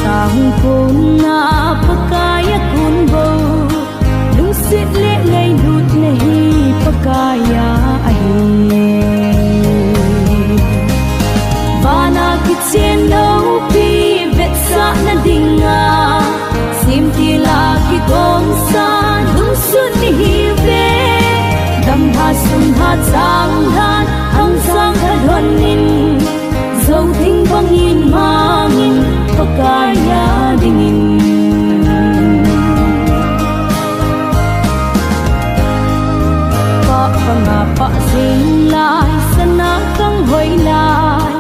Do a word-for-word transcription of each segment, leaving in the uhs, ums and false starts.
Sangkonna Pakai a kon bou, lungset le ngailutna hi Pakai a ahi. Vana kichen loupi vetsahna dinga, semtil a kigongsa lungsun ihiuve. Damlha sumlha changlhan hangsan kha lhonin, Jou ding bangin mangin Pakai a dingin. Pah banga pah jing lai, sana kang hoi lai,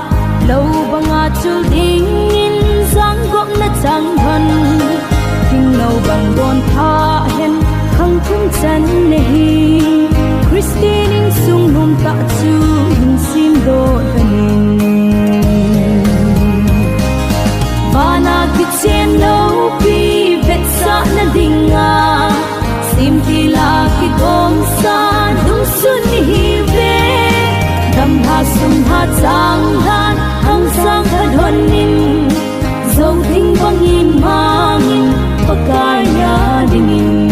lou banga chul dingin janggopna chang lhon. Thingnou bang don pha hen, khang thum chan nahi. Christian insung nom tah chu hin semdoh lhonin. Vana kichen loupi vetsahna dinga, semtil a kigongsa lungsun ihiuve. Damlha sumlha changlhan hangsan kha lhonin, jou ding bangin mangin Pakai a dingin.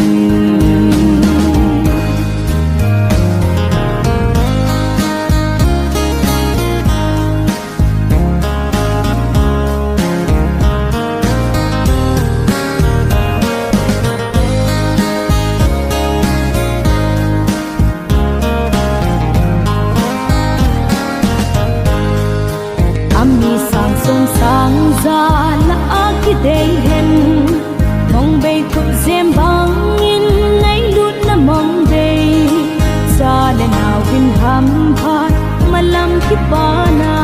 Ami sang som sang ja lah a kidei hen, mong bei thup jem bangin ngailutna mong bei. Cha le nau hin hamphat malam kipana,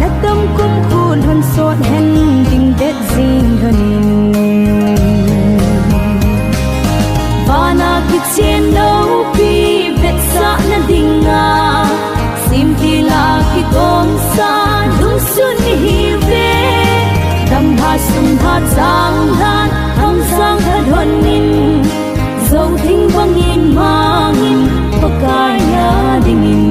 na tom kumkhu lhon sot hen ding det jing lhonin. Vana kichen loupi vetsahna dinga, semtil a kigongsa lungsun ihiuve. Damlha sumlha changlhan hangsan kha lhonin, jou ding bangin mangin Pakai a dingin.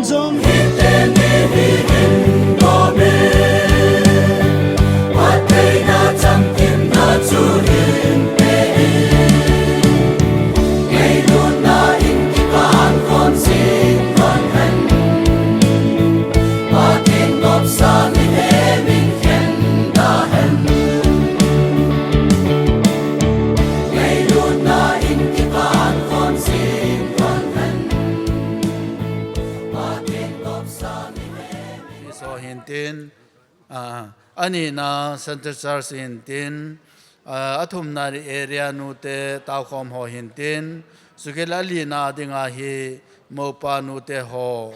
Zong hite ni hi hin ko be. Patei na cham kim na chu hin pe. Ei nun na in ki kan kon sin kon hen. Patei gop sa ni he min khen da hen. Ei nun na in ki kan kon sin kon hen. Patei gop sa ni he. Iso hintin, ah, anina Central Church hintin, ah, athumna area nute taukhom ho hintin, sukil alina dinga hi mopa nute ho,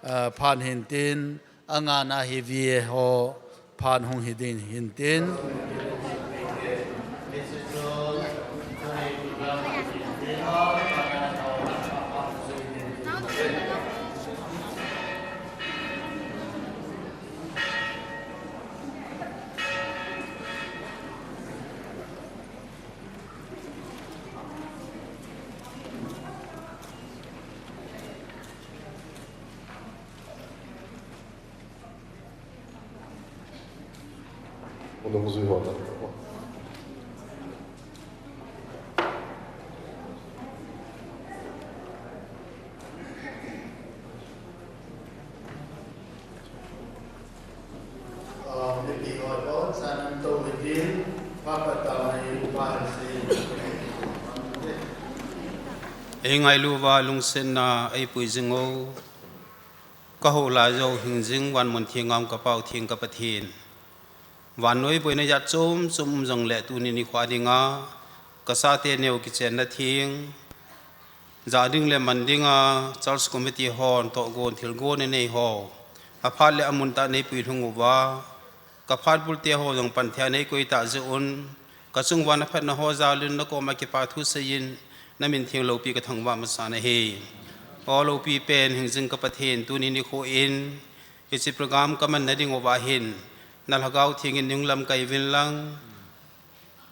ah, phan hintin, angana hi V A ho phan hung hi ding hintin. Ei ngailu uva lungsetna ei pui jing o. Ka hou lai jou hing jing van mun theng a um ka Pau theng ka Pathen. Vannoi boina jat chom chom um jongle tuni nikho dinga ka chate neo kichenna theng, ja ding le man dinga Church Committee hon tohgon thilgon anei ho aphat le amun tah a nei puilhung uva, ka phat bul te ho jong panthei a nei koi tah jeh un, ka chung uva na phatna ho jal un na koma kipa thu seiyin, na min theng loupi ka thangvah masa nahi. O loupi pen hing jing ka Pathen, tuni nikho in hiche program ka manna ding uva hin, na Lhagao Theng in nei hung lamkai uvin lang,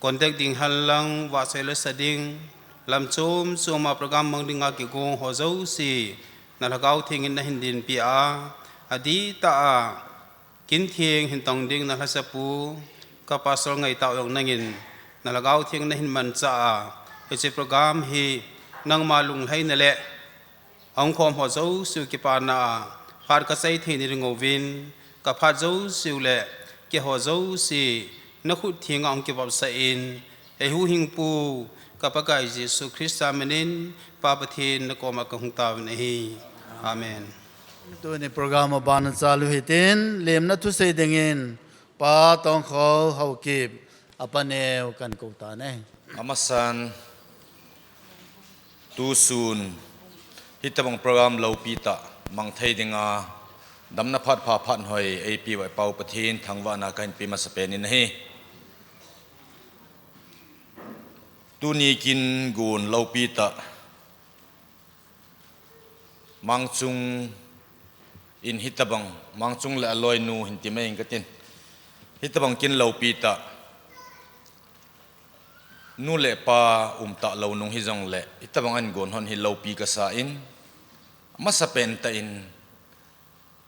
contact ding hen lang, vahchoi le sa ding, lam chom chom a program mang dinga kigong ho jouse, na Lhagao Theng in na hin dinpi a, adih tah a kin theng hin tong ding na lhasapu, ka Pastor Ngaitah jong nangin, na Lhagao Theng na hin manchah a, hiche program hi nangma lunglhaina le ahung khom ho jouse u kipana a, phat ka chai thei na ding uvin, ka phat jouse u le keiho jouse na khut theng a hung kivopsah in, ei huhhingpu ka Pakai Jesu Christa min in, Pa Pathen na koma ka hung taovin ahi. Amen. Tuni program abana chalu hitin, lemna thusei dingin, Pa Tongkhol Haokip, apa neo kan kou tan ahi. Amasan, tusun, hitobang program loupi tah mang thei dinga, damna phat pha phat hoi, eipeh uva i Pau Pathen thangvahna kahin pe masa pen in ahi. Tuni kin gon loupi tah, Mangchung in hitobang, Mangchung le aloinu hin ti mai ing katin. Hitobang kin loupi tah, nu le pa umtah lou nung hijongle, hitobang ahin gon hon hi loupi kasa in, amasa pen tah in,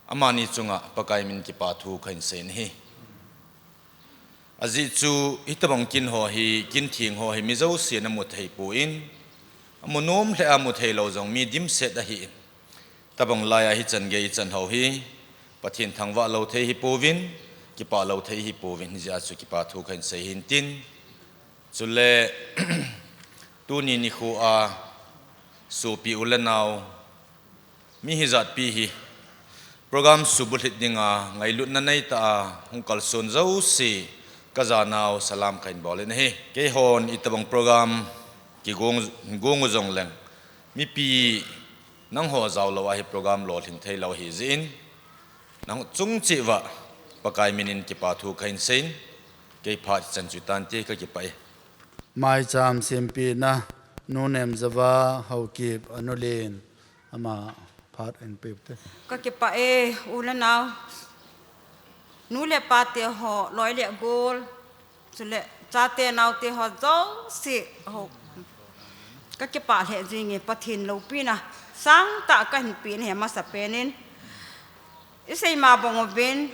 amani chunga Pakai min kipa thu kahin sei in ahi. Ajeh chu hitobang kin ho hi, kin theng ho hi mi jousen amu thei pon, amu nom lheh a mu thei lou jong mi dimset ahin, tobang laiya hichan gei ichan ho hi Pathen thangvah lou thei hi pouvin, kipah lou thei hi pouvin, hijeh a chu kipa thu kahin sei hin tin. Chule, tuni nikho a sopi u le nao, mi hijat pi hi program subulhit dinga ngailutna neitah a hung kalson jouse ka janau salam kahin bol in ahi. Keihon itobang program kigong, gong u jongleng, mipi nangho jao lou a hi program lolhing thei lou ahi jeh in, nang chung cheh uva Pakai min in kipa thu kahin sei in, kei phat chan chu tante, kakipah e. Maicham sempina, Nu Nemjava Haokip, anu len, ama phat in peh u te. Kakipah e, u le nao, nu le pa te ho, loi le gol, chule chate naote ho jouse ho, kakipah lheh jing e, Pathen loupina sangtah kahin pe in ahi, amasa pen in. Isei ma bang uvin,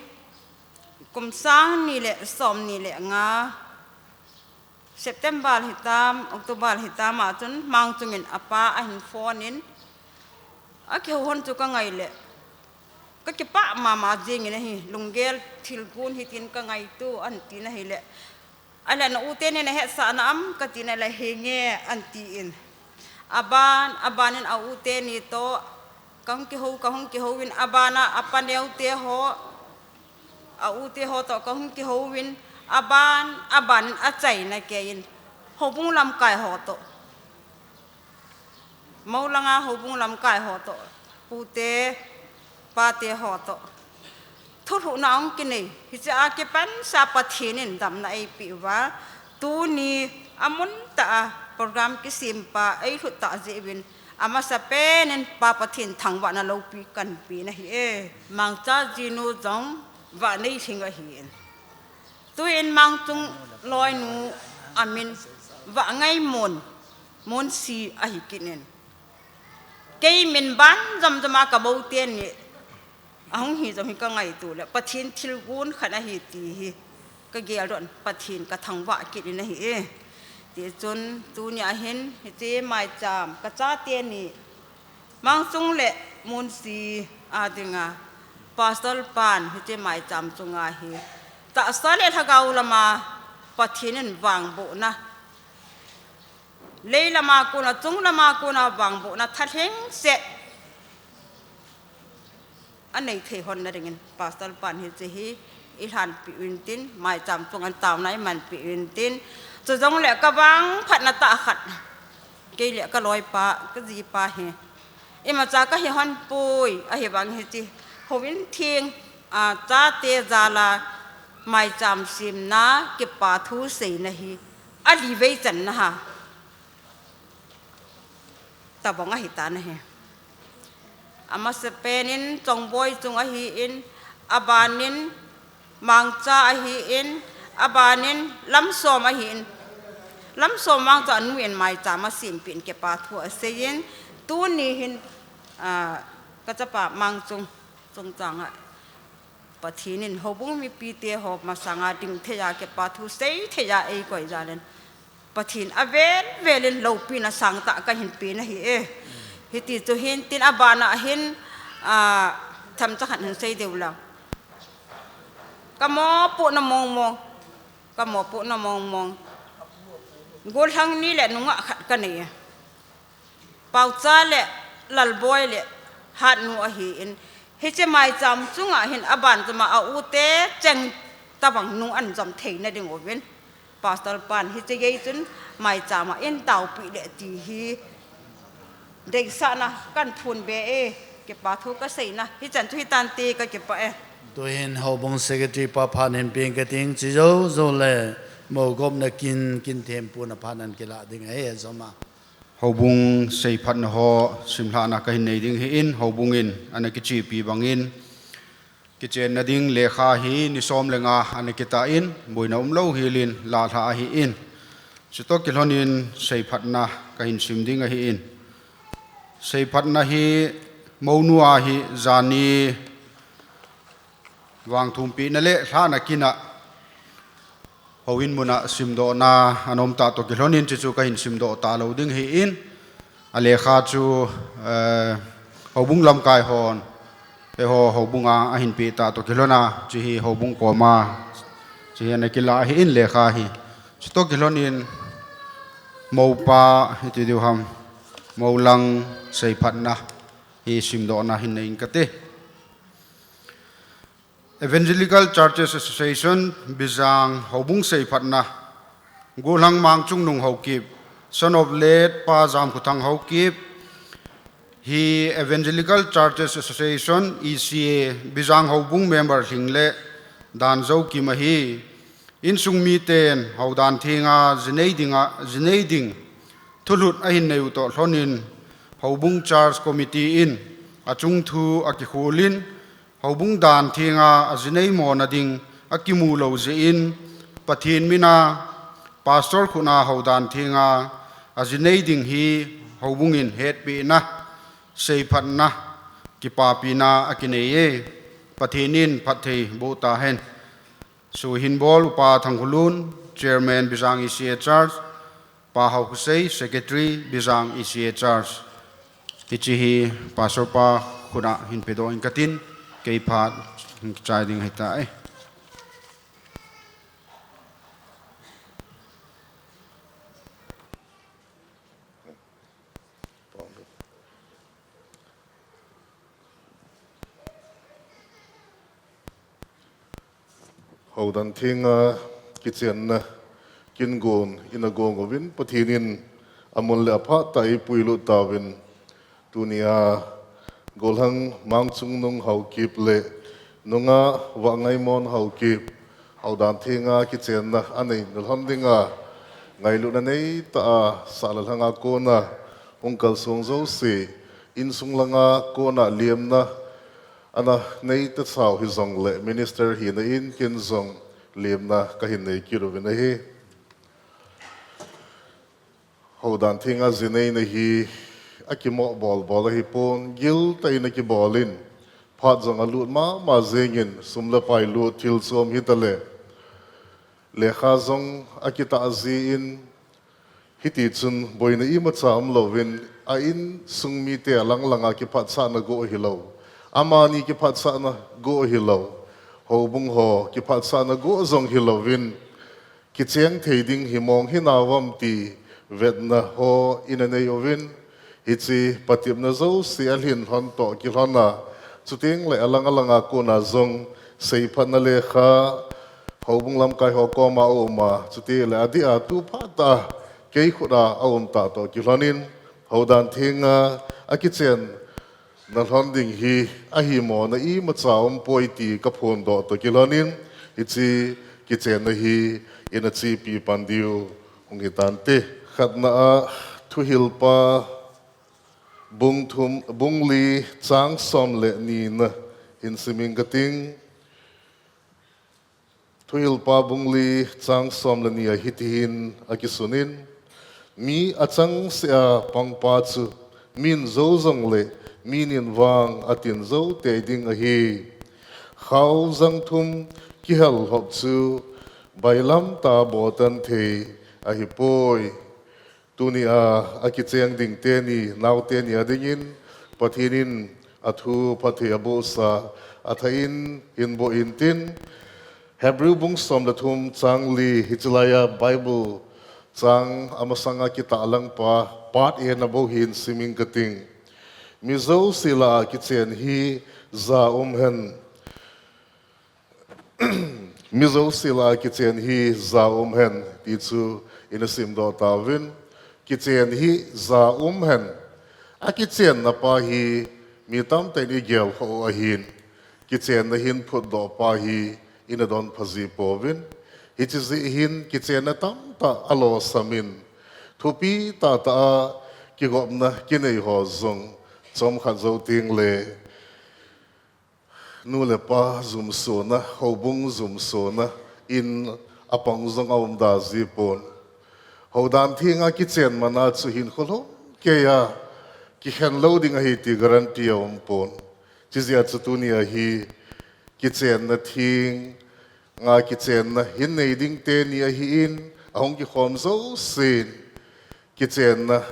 kum sang ni le som ni le nga, September hitam, October hitam a chun Mangchung in apa ahin phone in, akihou hon chu ka ngai le, ka kipah mama jing in ahi, lunggel thil gun hitin ka ngaitu an ti na hi le, ale na u teni na hetsahna am ka ti na le, he nge an ti in. Aban, aban in a u teni to, ka hung kihou, ka hung kihou in, aban a, apa neu te ho, a u te ho to, ka hung kihou in, aban, aban in a chai na ke in, houbung lamkai ho to. Moulanga houbung lamkai ho to, pute, pate ho to. Thulhuhna ong kinei, hiche a kipansa Pathen in damna eipe uva, tuni amun ta a program kisim pa, eilhut ta jeh uvin, amasa pen in Pa Pathen thangvahna loupi kan pe na hi e. Mangcha jinu jong vah nei hing ahi in. Tuin Mangchung loinu amin Vangngaimon, Monsi ahi kit in. Kei min ban jom jom a ka bou teni, ahung hi jom hi ka ngaitu le, Pathen thilgon khat ahi ti hi ka gel don, Pathen ka thangvah kit in ahi e. Ti chun tuni a hin, hiche maicham ka cha teni, Mangchung le Monsi a dinga, Pastor pan hiche maicham chunga hi, tahsa le lhagao lama Pathen in vangbohna, lei lama kona, chung lama kona vangbohna thalheng set anei thei hon na dingin, Pastor pan hiche hi ilhan pi uvin tin, maicham chunga taona iman pi uvin tin, chujong le ka vangphatna tah khat, kei le ka loipa, ka jipa hi, imacha ka hi hon poi, ahivang hiche houin theng, a, chate jal a maicham simna, kipa thu seina hi, ali vei channa ha. Tabang ahi ta na hi. Amasa pen in Chongboi chung ahi in, aban in Mangcha ahi in, aban in Lamsom ahi in. Lamsom Mangcha anu in maicham asim pi in kipa thu asei in, tuni hin, a, ka chapa Mangchung chungchang a Pathen in houbung mipi te ho masanga ding thei a, kipa thu sei thei a eikoi jal in, Pathen avel vel in loupina sangtah ka hin pe na hi e. Hiti chu hin tin, aban a hin, a, themcha khat hin sei deu lang. Ka mopohna mong mong, ka mopohna mong mong, gollhang ni le nungah khat ka nei e. Paocha le Lalboi le Hatnu ahi in, hiche maicham chunga hin aban chama a u te cheng tabang nung an jom thei na ding uvin, Pastor pan hiche gei chun maicham a in taopi le ti hi deisahna kan phun be e, kipa thu ka seina hichan chu hitante, ka kipah e. Tuhin houbung secretary pa phat hin pe ing ka ting, chi jou jou le mougopna kin, kin thempuna phat nan kila ding ahi, jom a. Houbung seiphatna ho simlhahna ka hin nei ding hi in, houbung in ana kichepi bang in, kichenna ding lekha hi ni som le nga ana kitah in, boina umlou hel in la lha ahi in. Chutoh kilhon in seiphatna ka hin sim ding ahi in. Seiphatna hi mounu a hi jani vangthumpina le lhahna kin a houin mun a simdohna ana um tah toh kilhon in, chuchu ka hin simdoh talou ding hi in, a lekha chu, eh, houbung lamkai hon, eiho houbung a ahin peh tah toh kilhon a, chu hi houbung kom a, chu hi ana kila hi in lekha hi. Chutoh kilhon in moupa, hiti diu ham, moulang seiphatna hi simdohna hin nei ing ka te. Evangelical Churches Association, Bijang houbung seiphatna, Gollhang Mangchungnung Haokip, son of late Pa Jamkhothang Haokip, hi Evangelical Churches Association, E C A, Bijang houbung member lhing le dan jou kim ahi. Insung miten houdan thenga jinei dinga, jinei ding thulhut ahin nei u toh lhon in, houbung church committee in achung thu akikhol in, houbung dan thenga ajinei mona ding akimu lou jeh in, Pathen min a pastor khut a houdan thenga ajinei ding hi houbung in hetpehna, seiphatna, kipapina akinei e. Pathen in phatthei boh tahen. Suhin bol Upa Thangkhulun, Chairman Bijang E C A Church, Pa Haokisei, Secretary Bijang E C A Church. Hiche hi Pastor pa khut a hin pedoh inge katin, kei phat hin kichai ding ahitai. Houdan thenga kichenna kin gon ina gong uvin Pathen in amun le aphat tah a eipuilut tauvin, tunia Golhang Mangchungnung Haokip le nungah Vangngaimon Haokip, houdan thenga kichenna anei nalhon dinga ngailutna neitah a sahlalhanga kona hung kalsong jouse, insung langa kona liemna ana neita sau hijongle minister hina in kin jong liemna kahin nei kit uvin ahi. Houdan thenga ji neina hi akimoh bolbol ahipon, giltah in akibol in, phat jong alut mama jengin, sum le pai lut, thil chom hitale, lekha jong akitah jin, hitichun boina imacha umlouvin, a insung mite alang langa kiphatsahna go hilou, amani kiphatsahna go hilou, houbung ho kiphatsahna go jong hilouvin, kicheng thei ding hi mong hinauvam ti vetna ho ina nei uvin, hiche patepna jouse alhin lhon toh kilhona, chutengle alang alanga kona jong seiphatna lekha, houbung lamkai ho koma auma, chutile adeh a tu phat a kei khut a aum tah toh kilhonin, houdan thenga akichen nalhon ding hi ahimona imacha umpoi ti kaphondoh toh kilhonin, hiche kichenna hi ina chepi pan diu hung hitante. Khatna a Thuhilpa bung thum, bung li chang som le nina hin sim inge kating. Thuhilpa bung li chang som le ni a hitihin akisunin, mi achangseh a pangpa chu min jou jongle minin vang atin jou tei ding ahi. Khaojang thum kihel lhop chu bailam tah a botan thei ahipoi. Tunia akicheng ding teni, nao teni adingin Pathen in athu phatthei abohsa athah in hinboh intin, Hebrew bung som le thum chang li, hiche laiya Bible chang amasanga kitahlang pa, part A na bou hin sim inge kating. Mi jouse lah a kichen hi ja umhen. Mi jouse lah a kichen hi ja umhen, ti chu ina simdoh tauvin, kichen hi ja umhen. Akichenna pa hi mi tamtah in igel khoh u ahin, kichenna hin phutdoh pa hi ina donpha ji pouvin, hiche jeh hin kichenna tamtah alosamin, thupi tahtah a kigopna kinei ho jong chomkhat jou tengle nu le pa jumsona, houbung jumsona in apang jong aumda jipon. Houdan thenga kichen mana chu hinkho lhom kei a kikhen lou ding ahi ti guarantee aumpon. Chujeh a chu tunia hi kichenna thenga kichenna hin nei ding teni ahin, ahung kikhom jousen kichenna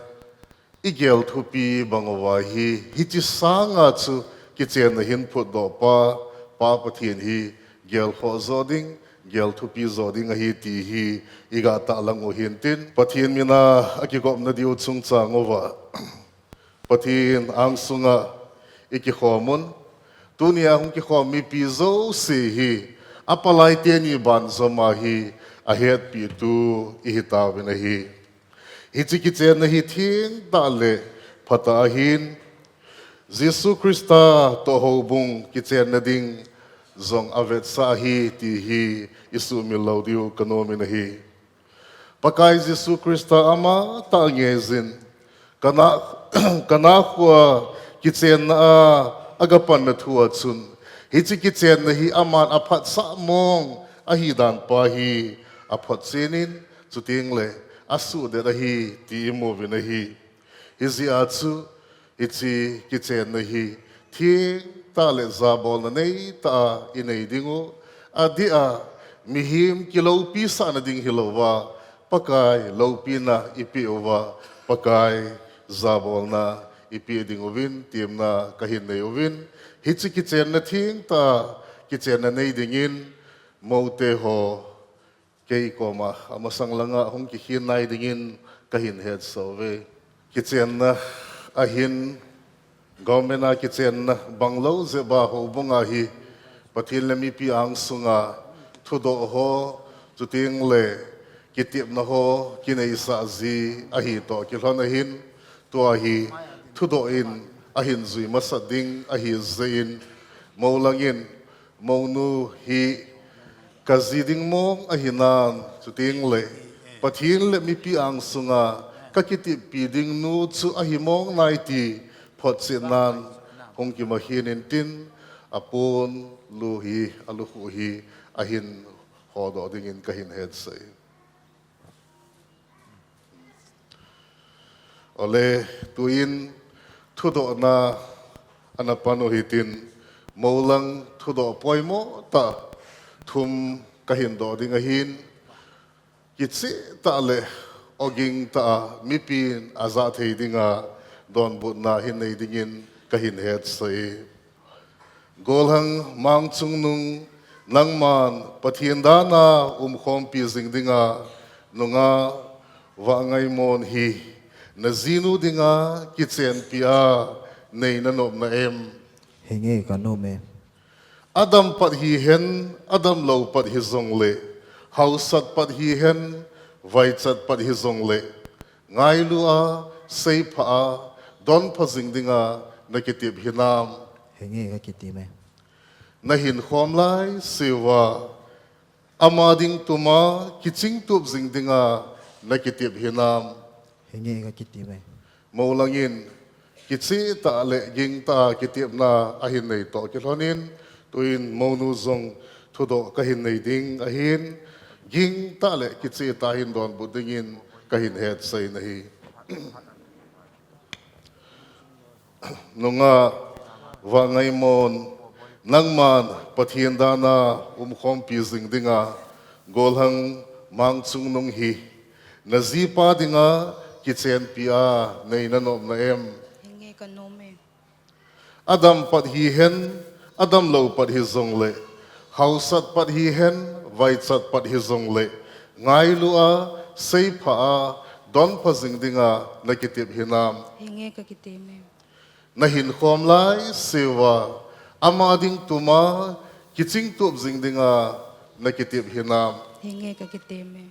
igel thupi bang uva hi, hiche sanga chu kichenna hin phutdoh pa, Pa Pathen hi gelkhoh jo ding, gel thupi jo ding ahi ti hi iga tahlang u hintin, Pathen mina akigopna diu chungchang uva Pathen angsunga ikikhomun, tunia hung kikhom mipi jouse hi apalai teni banjoma hi ahetpitu ihitauvin ahi. Hiche kichenna hi thengtah le phatah ahin, Jesu Christa toh houbung kichenna ding jong avetsah ahi ti hi isuhmil lou diu kanomin ahi. Pakai Jesu Christa amatah angeijin, kana, kana khoa kichenna a agapanna thua chun, hiche kichenna hi aman aphatsah mong ahidan pa hi aphotchenin, chutengle asuhdet ahi ti imuvin ahi. Hijeh a chu, hiche kichenna hi theng tah le jabolna neitah a inei ding u, adeh a mihem kiloupi sahna ding hilouva, Pakai loupina ipeh uva, Pakai jabolna ipeh ding uvin, temna kahin nei uvin, hiche kichenna thengtah a, kichenna nei dingin, moute ho, kei koma, amasang langa hung kikhen nai dingin kahin hetsah uve. Kichenna ahin, government a kichenna banglou jeh uva houbung a hi, Pathen le mipi angsunga, thudoh ho, chuteng le kitepna ho, kineisah ji ahi toh kilhon ahin, tua hi, thudoh in ahin jui masat ding ahi jeh in, molang in, mounu hi kaji ding mong ahinan, chuteng le Pathen le mipi angsunga kakiteppi ding nu chu ahi mong nai ti photchetnan hung kimakhen intin, apon lu hi, alukhuh hi ahin hodoh dingin kahin hetsah e. Ole, tuin thudohna ana pan u hitin, molang thudoh poimo tah thum kahin doh ding ahin, kicheh tah le oging tah a mipin ajah thei dinga donbutna hin nei dingin kahin hetsah e. Golhang Mangchungnung, nangman Pathen dana umkhompi jing dinga nunga Vangngaimon hi najinu dinga kichenpi a nei nanopna em? Hinge, kanom e. Adam pat hihen, adamlou pat hijongle, haosat pat hihen, vaichat pat hijongle, ngailu a, seipha a, donpha jing dinga nakitep hinam? Hinge, kakitep e. Nahinkhom laiseuva, ama ding tuma kichingtup jing dinga nakitep hinam? Hinge, kakitep e. Molang in kicheh tah le gingtah a kitepna ahin nei toh kilhon in, tuin mounu jong thudoh kahin nei ding ahin, gingtah le kicheh tah a hin donbut dingin kahin hetsah in ahi. Nunga Vangngaimon, nangman Pathen dana umkhompi jing dinga Golhang Mangchungnung hi najipa dinga kichenpi a nei nanopna em? Hinge, kanom e. Adam pat hihen, adamlou pat hijongle, haosat pat hihen, vaichat pat hijongle, ngailu a, seipha a, donpha jing dinga nakitep hinam? Hinge, kakitep e. Nahinkhom laiseuva, ama ding tuma kichingtup jing dinga nakitep hinam? Hinge, kakitep e.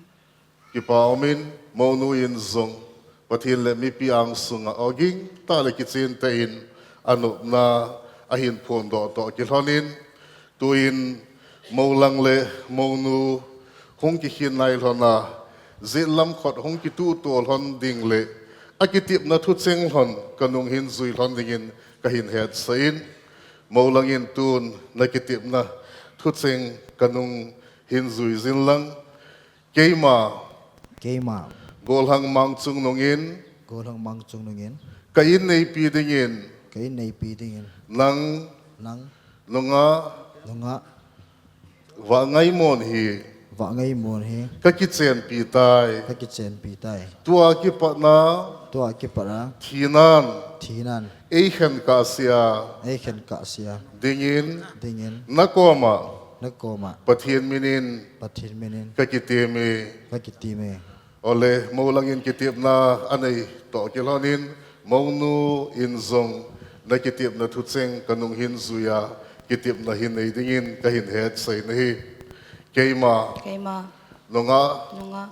Kipa umin, mounu in jong Pathen le mipi angsunga ogingtah le kichentah in anopna ahin phondoh toh kilhon in, tuin molang le mounu hung kikhen nai lhon a, jetlam khut hung kituhto lhon ding le akitepna thucheng lhon kanung hin jui lhon dingin kahin hetsah in, molang in tun nakitepna thucheng kanung hin jui jin lang, keima, keima, Golhang Mangchungnung in, Golhang Mangchungnung in, ka inneipi dingin, ka inneipi dingin, nang, nang, nunga, nunga, Vangngaimon hi, Vangngaimon hi, kakichenpi tai, kakichenpi tai. Tua kipatna, tua kipatna, thinan, thinan, eikhen kahsea, eikhen kahsea, dingin, dingin, nakoma, nakoma, Pathen minin, Pathen minin, kakitem e, kakitem e. Ole, molang in kitepna anei toh kilhon in, mounu in jong nakitepna thucheng kanung hin jui a, kitepna hin nei dingin kahin hetsah in ahi. Keima, keima, nunga, nunga,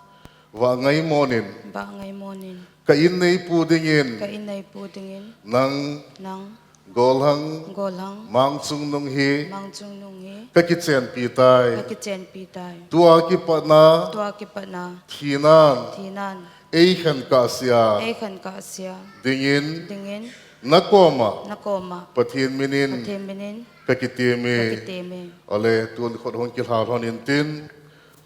Vangngaimon in, Vangngaimon in, ka inneipu dingin, ka inneipu dingin, nang, nang, Golhang, Golhang, Mangchungnung hi, Mangchungnung hi, kakichenpi tai, kakichenpi tai. Tua kipatna, tua kipatna, thinan, thinan, eikhen kahsea, eikhen kahsea, dingin, dingin, nakoma, nakoma, Pathen minin, Pathen minin, kakitem e, kakitem e. Ole, tun khut hung kilha lhon intin,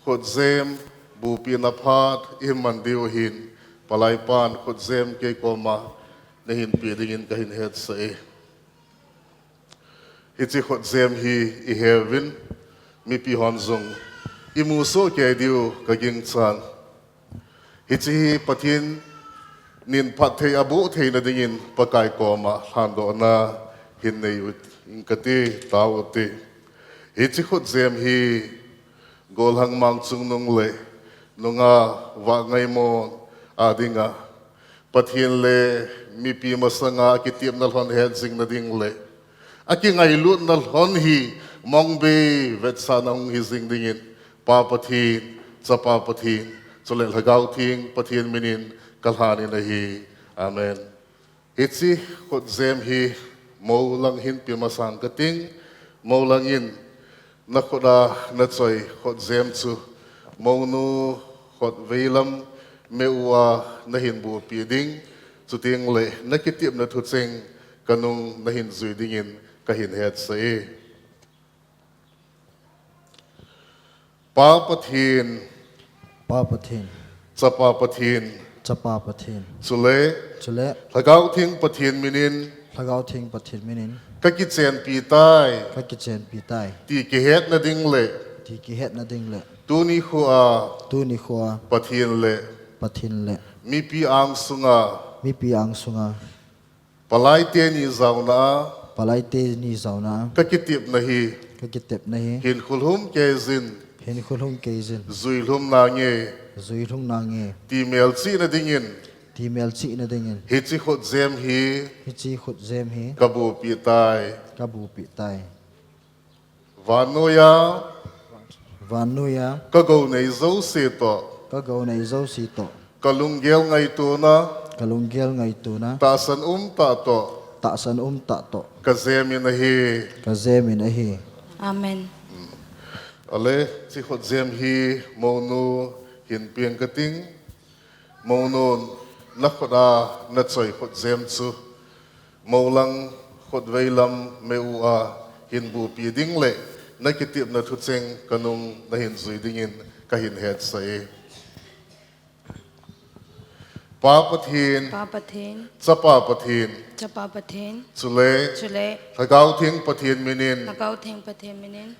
khutjem bupina phat iman diu hin, palai pan khutjem kei koma nahin pe dingin kahin hetsah e. Hiche khutjem hi iheuvin, mipi hon jong imu soh kei diu kagingchan. Hiche hi Pathen in phatthei aboh theina dingin Pakai koma lhandohna hin nei uting kati, tao uti. Hiche khutjem hi Golhang Mangchungnung le nungah Vangngaimon a dinga Pathen le mipi masanga akitepna lhon hetjingna ding le akingailutna lhon hi mong bei vetsahna hung hijing dingin Pa Pathen, Chapa Pathen, chule Lhagao Theng Pathen minin kalhanin ahi. Amen. Hiche khutjem hi mou lang hin pe masang kating, mou lang in nakhut a nachoi khutjem chu mounu Khotveilam Meuh a nahin buhpi ding, chuteng le nakitepna thucheng kanung nahin jui dingin kahin hetsah e. Pa Pathen, Pa Pathen, Chapa Pathen, Chapa Pathen, chule chule Lhagao Theng Pathen minin Lhagao Theng Pathen minin kakichenpi tai, kakichenpi tai, ti kihetna ding le ti kihetna ding le tuni khoa tuni khoa Pathen le Pathen le mipi angsunga mipi angsunga palai teni jaona palai teni jaona kakitepna hi kakitepna hi hinkho lhum keijin hinkho lhum keijin juilhum nange juilhum nange ti melchihna dingin ti melchihna dingin hiche khutjem hi hiche khutjem hi kabuhpi tai kabuhpi tai. Vannoiya Vannoiya kagounei jouse toh kagounei jouse toh kalunggel ngaitona kalunggel ngaitona tahsan umtah toh tahsan umtah toh kajemin ahi kajemin ahi. Amen. Ale, hiche khutjem hi mounu hin peng kating. Mounun nakhut a nachoi khutjem chu mou lang Khotveilam Meuh a hin buhpi ding le nakitepna thucheng kanung nahin jui dingin kahin hetsah e. Pa Pathen, Pa Pathen, Chapa Pathen, Chapa Pathen, chule chule Lhagao Theng Pathen minin Lhagao Theng Pathen minin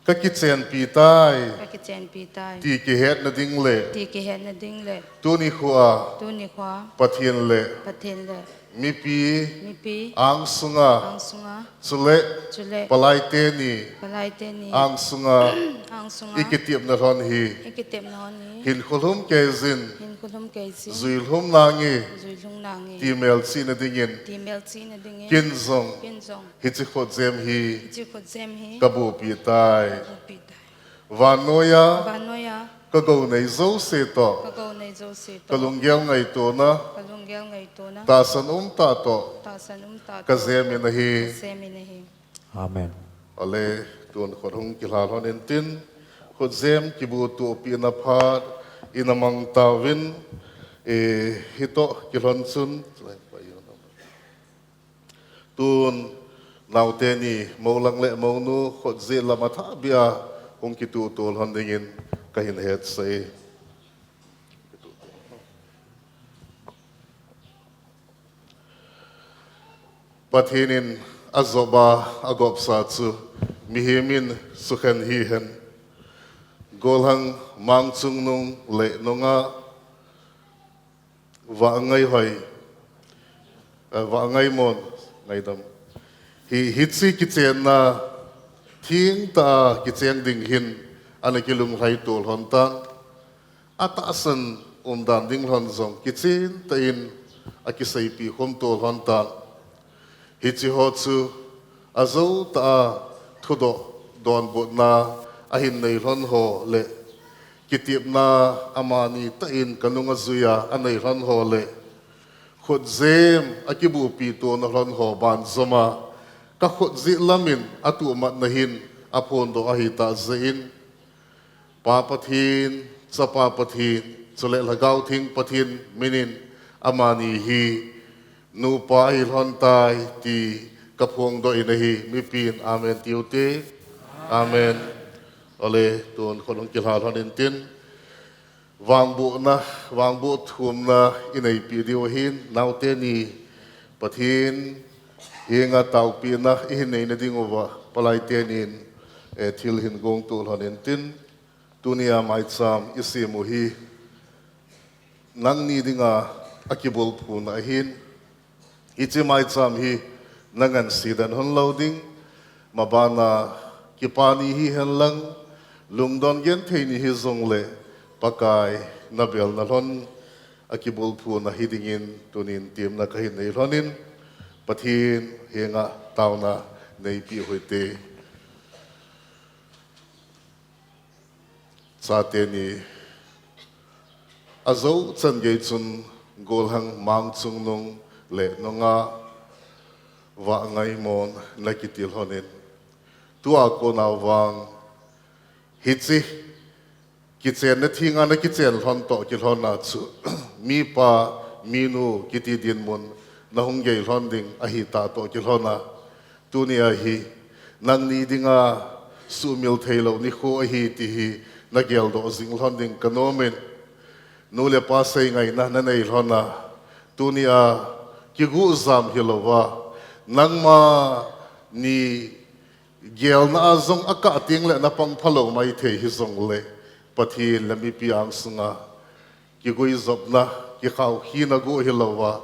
kakichenpi tai kakichenpi tai ti kihetna ding le ti kihetna ding le tuni khoa tuni khoa Pathen le Pathen le mipi mipi angsunga angsunga chule chule palai teni palai teni angsunga angsunga ikitepna lhon hi ikitepna lhon hi hinkho lhum keijin hinkho lhum keijin juilhum nange juilhum nange ti melchihna dingin ti melchihna dingin ken jong ken jong hiche khutjem hi hiche khutjem hi kabuhpi tai kabuhpi tai. Vannoiya Vannoiya kagounei jouse toh kagounei jouse toh kalunggel ngaitona kalunggel ngaitona tahsan umtah toh tahsan umtah toh kajemin ahi kajemin ahi. Amen. Ale, tun khut hung kilha lhon intin, khutjem kibuhtohpina phat ina mang tauvin, e, hitoh kilhon chun, tun naoteni mou lang le mounu khutjih lam athah beh a hung kituhto lhon dingin kahin hetsah e. Pathen in ajop a agopsa chu mihem in sukhen hihen. Golhang Mangchungnung le nungah Vangngaihoi, eh, Vangngaimon, Ngaidam. Hi, hiche kichenna thengtah a kicheng ding hin ana kilunglhaito lhon tan. Atahsan umdan ding lhon jong kichen tah in akiseipeh khomto lhon tan. Hiche ho chu ajou tah a thudoh donbutna ahin nei lhon ho le kitepna amani tah in kanung ajui a anei lhon ho le khutjem akibuhpi tona lhon ho banjom a kakhutjih lam in atuhmatna hin aphondoh ahitah jeh in Pa Pathen, Chapa Pathen, chule Lhagao Theng Pathen minin amani hi nupa ahi lhon tai ti kaphongdoh in ahi. Mipin amen tiute. Amen. Ole, tun khut hung kilha lhon intin, vangbohna, vangboh thumna ineipi diu ahin, naoteni Pathen Hinga taopina ihin neina diuva, palai tenin, eh, thil hin gong to lhon intin, tunia maicham isem u hi, nangni dinga akibulphuna ahin, hiche maicham hi nangan sidan hon lou ding, mabana kipani hihen lang, lungdon genthei ni hijongle, Pakai nabelna lhon, akibulphuna hidingin tunin temna kahin nei lhonin, Pathen henga taona neipeh u hite. Chate ni ajou chan gei chun golhang Mangchungnung le nunga Vangaimon nakiti lhonin. Tua kona vang hiche kichenna thenga nakichen lhon toh kilhonna chu mipa, minu kiti dinmun nahung gei lhon ding ahitah toh kilhonna. Tunia hi, nangni dinga sumil theilou nikho ahi ti hi nageldoh jing lhon ding kanomin. Nu le pa seingaina nanei lhonna. Tunia kigu jam hilouva, nangma ni gelna a jong akah tengle napang phalou maithei hijongle, Pathen le mipi angsunga kiguijopna, kikhaukhenna gu hilouva,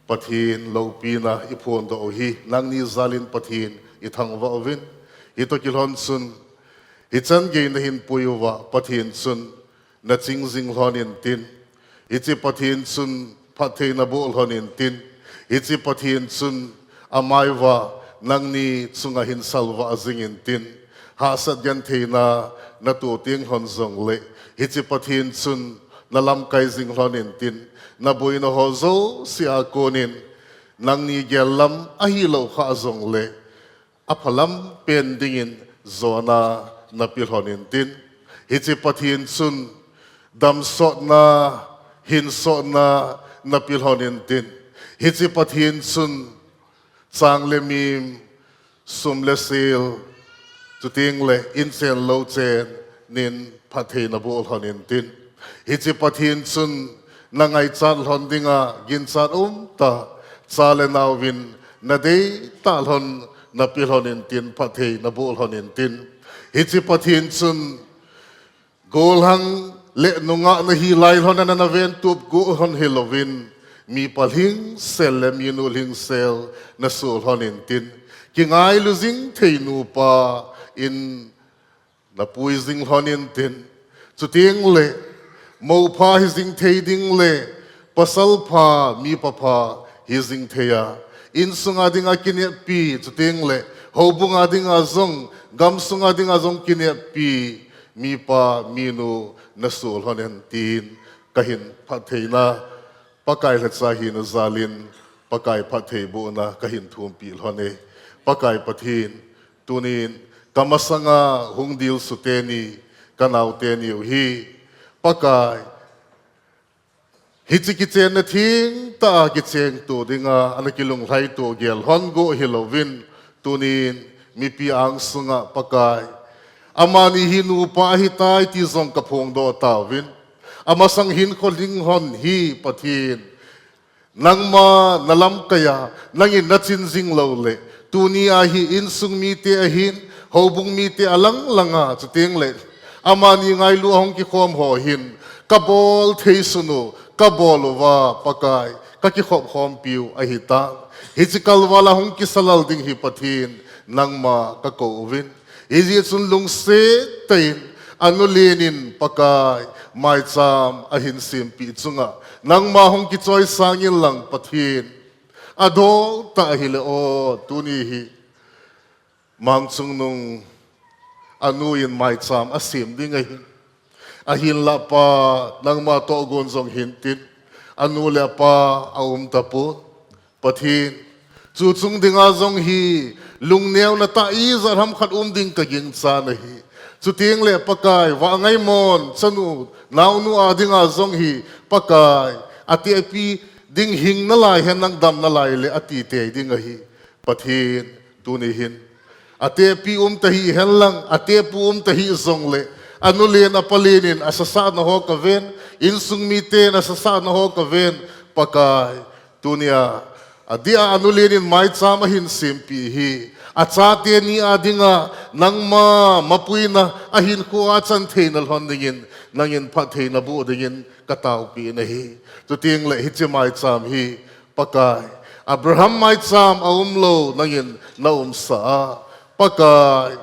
Pathen loupina iphondoh u hi, nangni jalin Pathen ithangvah uvin. Hitoh kilhon chun, hichan gei nahin pui uva, Pathen chun naching jing lhon intin. Hiche Pathen chun phatthei naboh lhon intin. Hiche Pathen chun amaiva nangni chunga hin salvah jing intin. Hahsat gentheina nato teng lhon jongle, hiche Pathen chun nalamkai jing lhon intin. Naboina ho jouse a konin, nangni gel lam ahilou khah jongle, aphalam pen dingin jona nape lhon intin. Hiche Pathen chun damsotna, hinsotna nape lhon intin. Hiche Pathen chun chang le mim, sum le sil, chutengle inchen louchen nin phatthei naboh lhon intin. Hiche Pathen chun nangaichat lhon dinga ginchat umtah, cha le naovin nadeitah lhon nape lhon intin, phatthei naboh lhon intin. Hiche Pathen chun golhang le nungah nahi lai lhon a naven tup gu lhon hilouvin, mipa lhingsel le minu lhingsel nasoh lhon intin. Kingailu jing thei nupa in napui jing lhon intin. Chutengle, moupha hijing thei dingle, pasal pha, mipa pha hijing thei a, insunga dinga kineppi, chutengle, houbunga dinga jong, gamsunga dinga jong kineppi, mipa, minu nasoh lhon hen tin, kahin phattheina, Pakai lhacha hina jalin, Pakai phattheibohna kahin thumpi lhon e. Pakai Pathen, tunin kamasanga hung dilsu teni, kanao teni u hi, Pakai, hiche kichenna thengtah a kichengto dinga, ana kilunglhaito gel lhon gu hilouvin, tunin mipi angsunga Pakai, amani hi nupa ahitai ti jong kaphongdoh tauvin, amasang hinkho lhing lhon hi Pathen, nangma nalamkai a, nangin nachin jing loule, tunia hi insung mite ahin, houbung mite alang langa, chutengle, amani ngailu a hung kikhom ho hin, kabol thei sunu, kabol uva, Pakai, kakikhop khompiu ahitan. Hiche kalval a hung kisalal ding hi Pathen, nangma kakou uvin. Hijeh chun lungset tah in, anu lenin Pakai, maicham ahin sempeh chunga, nangma hung kichoisang inlang Pathen, adol tah ahile o, tuni hi, Mangchungnung anu in maicham asem ding ahin. Ahinlah pa, nangma tohgon jong hintin, anu le apa aum tapon. Pathen, chu chung dinga jong hi, lungneona tah ijat ham khat um ding kaginchat ahi. Chutengle Pakai, Vangaimon chanu, naonu a dinga jong hi, Pakai, atehpi ding hing nalai hen lang dam nalai le ati tei ding ahi. Pathen, tuni hin, atehpi um tahih hen lang, atehpu um tahih jongle, anu len apa lenin asasahna ho kaven, insung miten asasahna ho kaven, Pakai, tunia Adeh a anu Len in maicham ahin sempeh hi, achate ni a dinga, nangma mapuina ahinkho a chan theina lhon dingin, nangin phattheina boh dingin kataopeh nahi. Chuteng le hiche maicham hi, Pakai, Abraham maicham aumlou, nangin naumsah a, Pakai,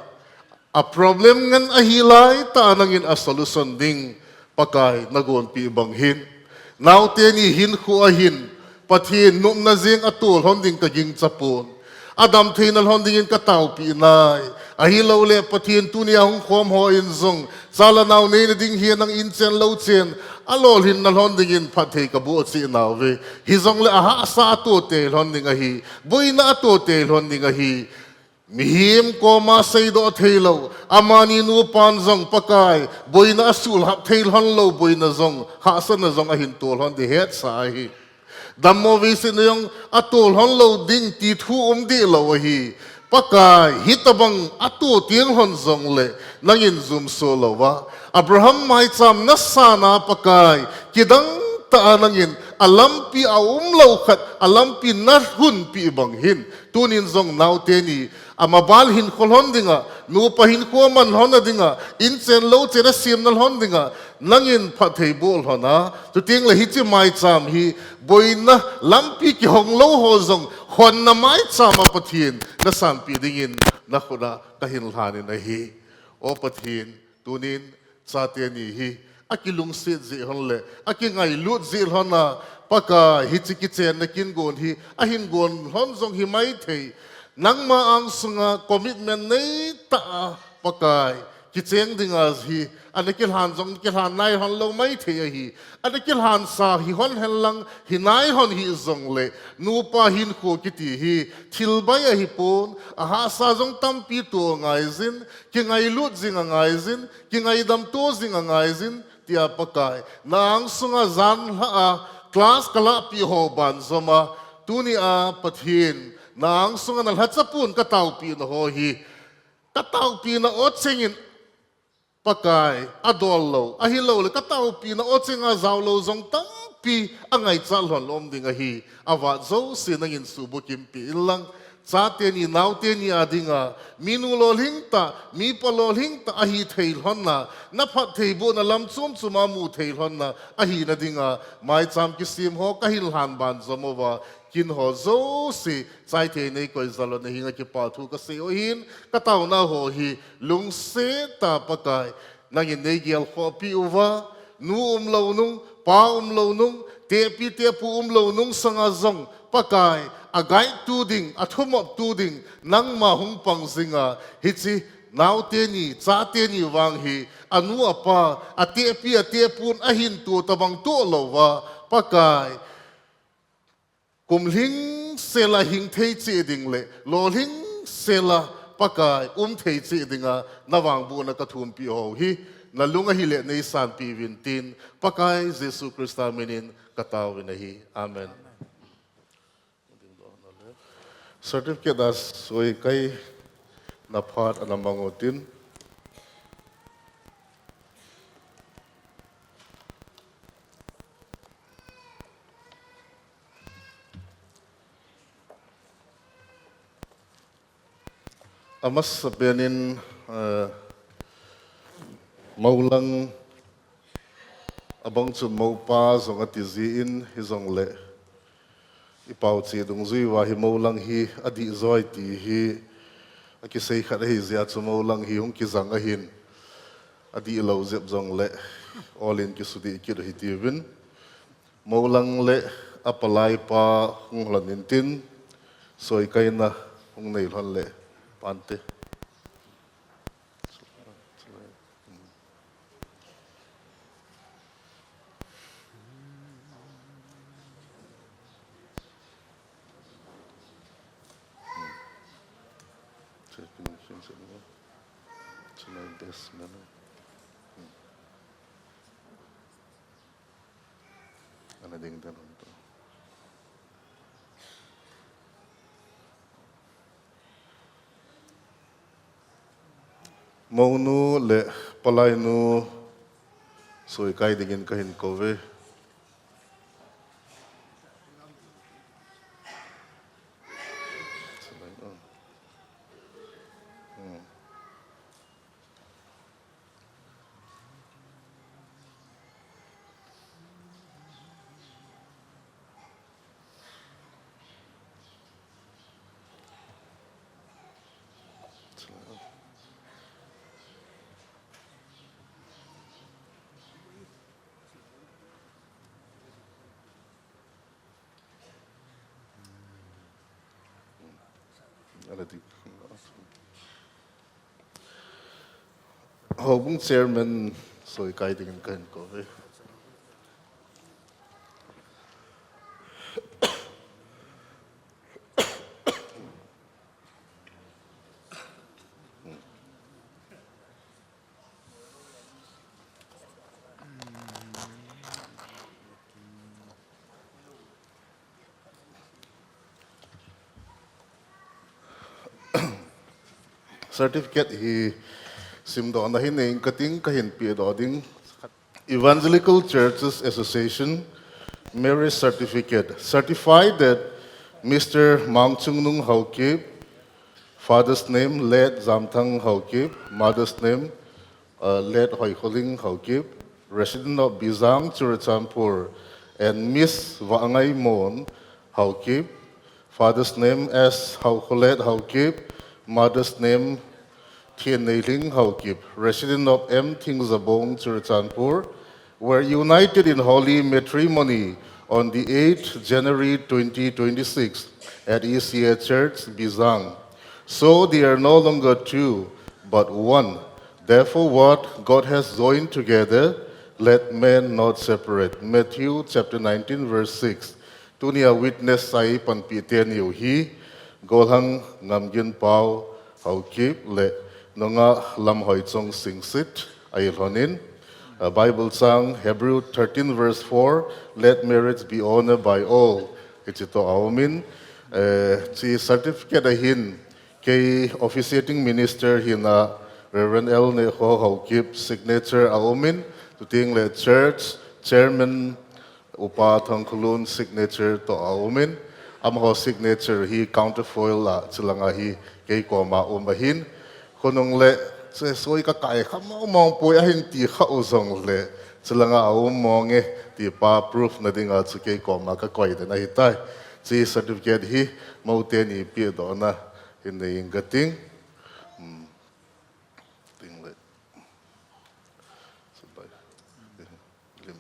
a problem ngen ahi laitah a nangin a solution ding, Pakai, nagonpeh bang hin. Naote ni hinkho ahin, Pathen nopna jeng atoh lhon ding kagingcha pon. Adam theina lhon dingin kataopeh nai. Ahilouleh Pathen tunia hung khom hon jong, cha le nao neina ding hi nang inchen louchen, alolhinna lhon dingin phatthei kaboh cheh nauve. Hijongle ahahsa atoh tei lhon ding ahi. Boina atoh tei lhon ding ahi. Mihem koma seidoh theilou, amani nupan jong Pakai, boina asulhap thei lhon lou, boina jong, hahsatna jong ahin toh lhon ding hetsa ahi. Dammo veisetna jong atoh lhon lou ding ti thu um deh lou ahi. Pakai, hitobang atoh teng lhon jongle, nangin jumso louva. Abraham maicham nasan a Pakai, kidang tah a nangin, alampi aumlou khat, alampi nahunpeh bang hin. Tunin jong naote ni, amaban hinkho lhon dinga, nupa hinkho aman lhon a dinga, inchen louchen asemna lhon dinga, nangin phatthei boh lhon a, chuteng le hiche maicham hi, boina lampi kihong lou ho jong, honna maicham a Pathen, nasanpeh dingin, nakhut a kahin lhanin ahi. O Pathen, tunin, chate ni hi, akilungset jeh lhon le, akingailut jeh lhon a, Pakai, hiche kichenna kin gon hi, ahin gon lhon jong hi maithei. Nangma angsunga commitment neitah a, Pakai, kicheng dinga hi, ana kilhan jong kilhan nai lhon lou maithei ahi. Ana kilhansa hi lhon henlang, hi nai lhon hih jongle, nupa hinkho kiti hi, thil bai ahipon, ahahsa jong tampi toh angaijin, kingailut jing angaijin, kingaidam toh jing angaijin, tia Pakai, na angsunga janlhah a, class kalahpeh ho banjom a, tunia Pathen, na angsunga nalhacha pon kataopehna ho hi, kataopehna o chengin, Pakai, adol lou, ahiloule, kataopehna o chenga jaolou jong tampi, angaichat lhon lom ding ahi, avat jouse nangin subukim peh inlang, chate ni, naote ni a dinga, minu lolhing tah, mipa lolhing tah, ahithei lhon a, naphattheibohna lam chom chom a muthei lhon a, ahina dinga, maicham kisem ho, kahin lhan banjom uva, kin ho jouse, chaithei neikoi jal un nahenga kipa thu kasei u ahin, kataona ho hi, lungset tah a Pakai, nangin neigelkhohpeh uva, nu umlou nung, pa umlou nung, tehpi tehpu umlou nung sanga jong, Pakai, aguide tu ding, athumop tu ding, nangma hung pang jinga, hiche, naote ni, chate ni vang hi, anu apa, atehpi atehpun ahin tu tobang toh louva, Pakai, kum lhingsel a hing thei cheh ding le, lolhingsel a Pakai um thei cheh dinga, navangbohna kathumpeh ho hi, nalung ahile neisanpeh uvin tin, Pakai Jesu Christa minin kataovin ahi. Amen. Certificate a soikaina phat ana mang utin. Amasapen in, eh, moulang abang chun moupa jong ati jin hijongle, i paoche dungjui uva hi moulang hi adih joi ti hi akisei khat ahi jeh a chu moulang hi hung kijang ahin, adihlou jep jongle, olin kisudih kit u hitiuvin. Moulang le apalai pa hung lhon intin, soikaina hung nei lhon le pante. Ana ding dan hon to. Mounu le palainu soikai dingin kahin kouve. Houbung chairman soikai dingin kahin kou e. Certificate hi simdohna hi nei inge kating, kahin pehdoh ding. Evangelical Churches Association, marriage certificate. Certify that Mister Mangchungnung Haokip, father's name, late Jamthang Haokip, mother's name, uh, late Hoikholing Haokip, resident of Bijang, Churachandpur, and Miss Vangaimon Haokip, father's name S. Haokholet Haokip, mother's name Thienneiling Haokip, resident of M. Thingjabong, Churachandpur, were united in holy matrimony on the eighth January twenty twenty-six at E C A Church, Bijang. So they are no longer two, but one. Therefore, what God has joined together, let man not separate. Matthew chapter nineteen, verse six. Tunia witness a eipanpi teni u hi, Golhang Ngamginpao Haokip le Nungah Lamhoichong Singsit ahi lhonin, uh, Bible chang Hebrew thirteen verse four, "Let marriage be honored by all," hiche toh aumin, uh, hiche certificate ahin, kei officiating minister hina Reverend L. Nekho Haokip signature aumin, chuteng le church chairman Upa Thangkhulun signature toh aumin, amaho signature hi counterfoil a chulanga hi kei koma um ahin, khonung le, "Che, soi kakai kha mong mong poi," ahin ti kha u jongle, chulanga aum mong e, ti pa proof na dinga chu kei koma kakoi den ahitai. Hiche certificate hi mou teni pehdohna hin nei inge kating. Hmm. Ting le. Lim,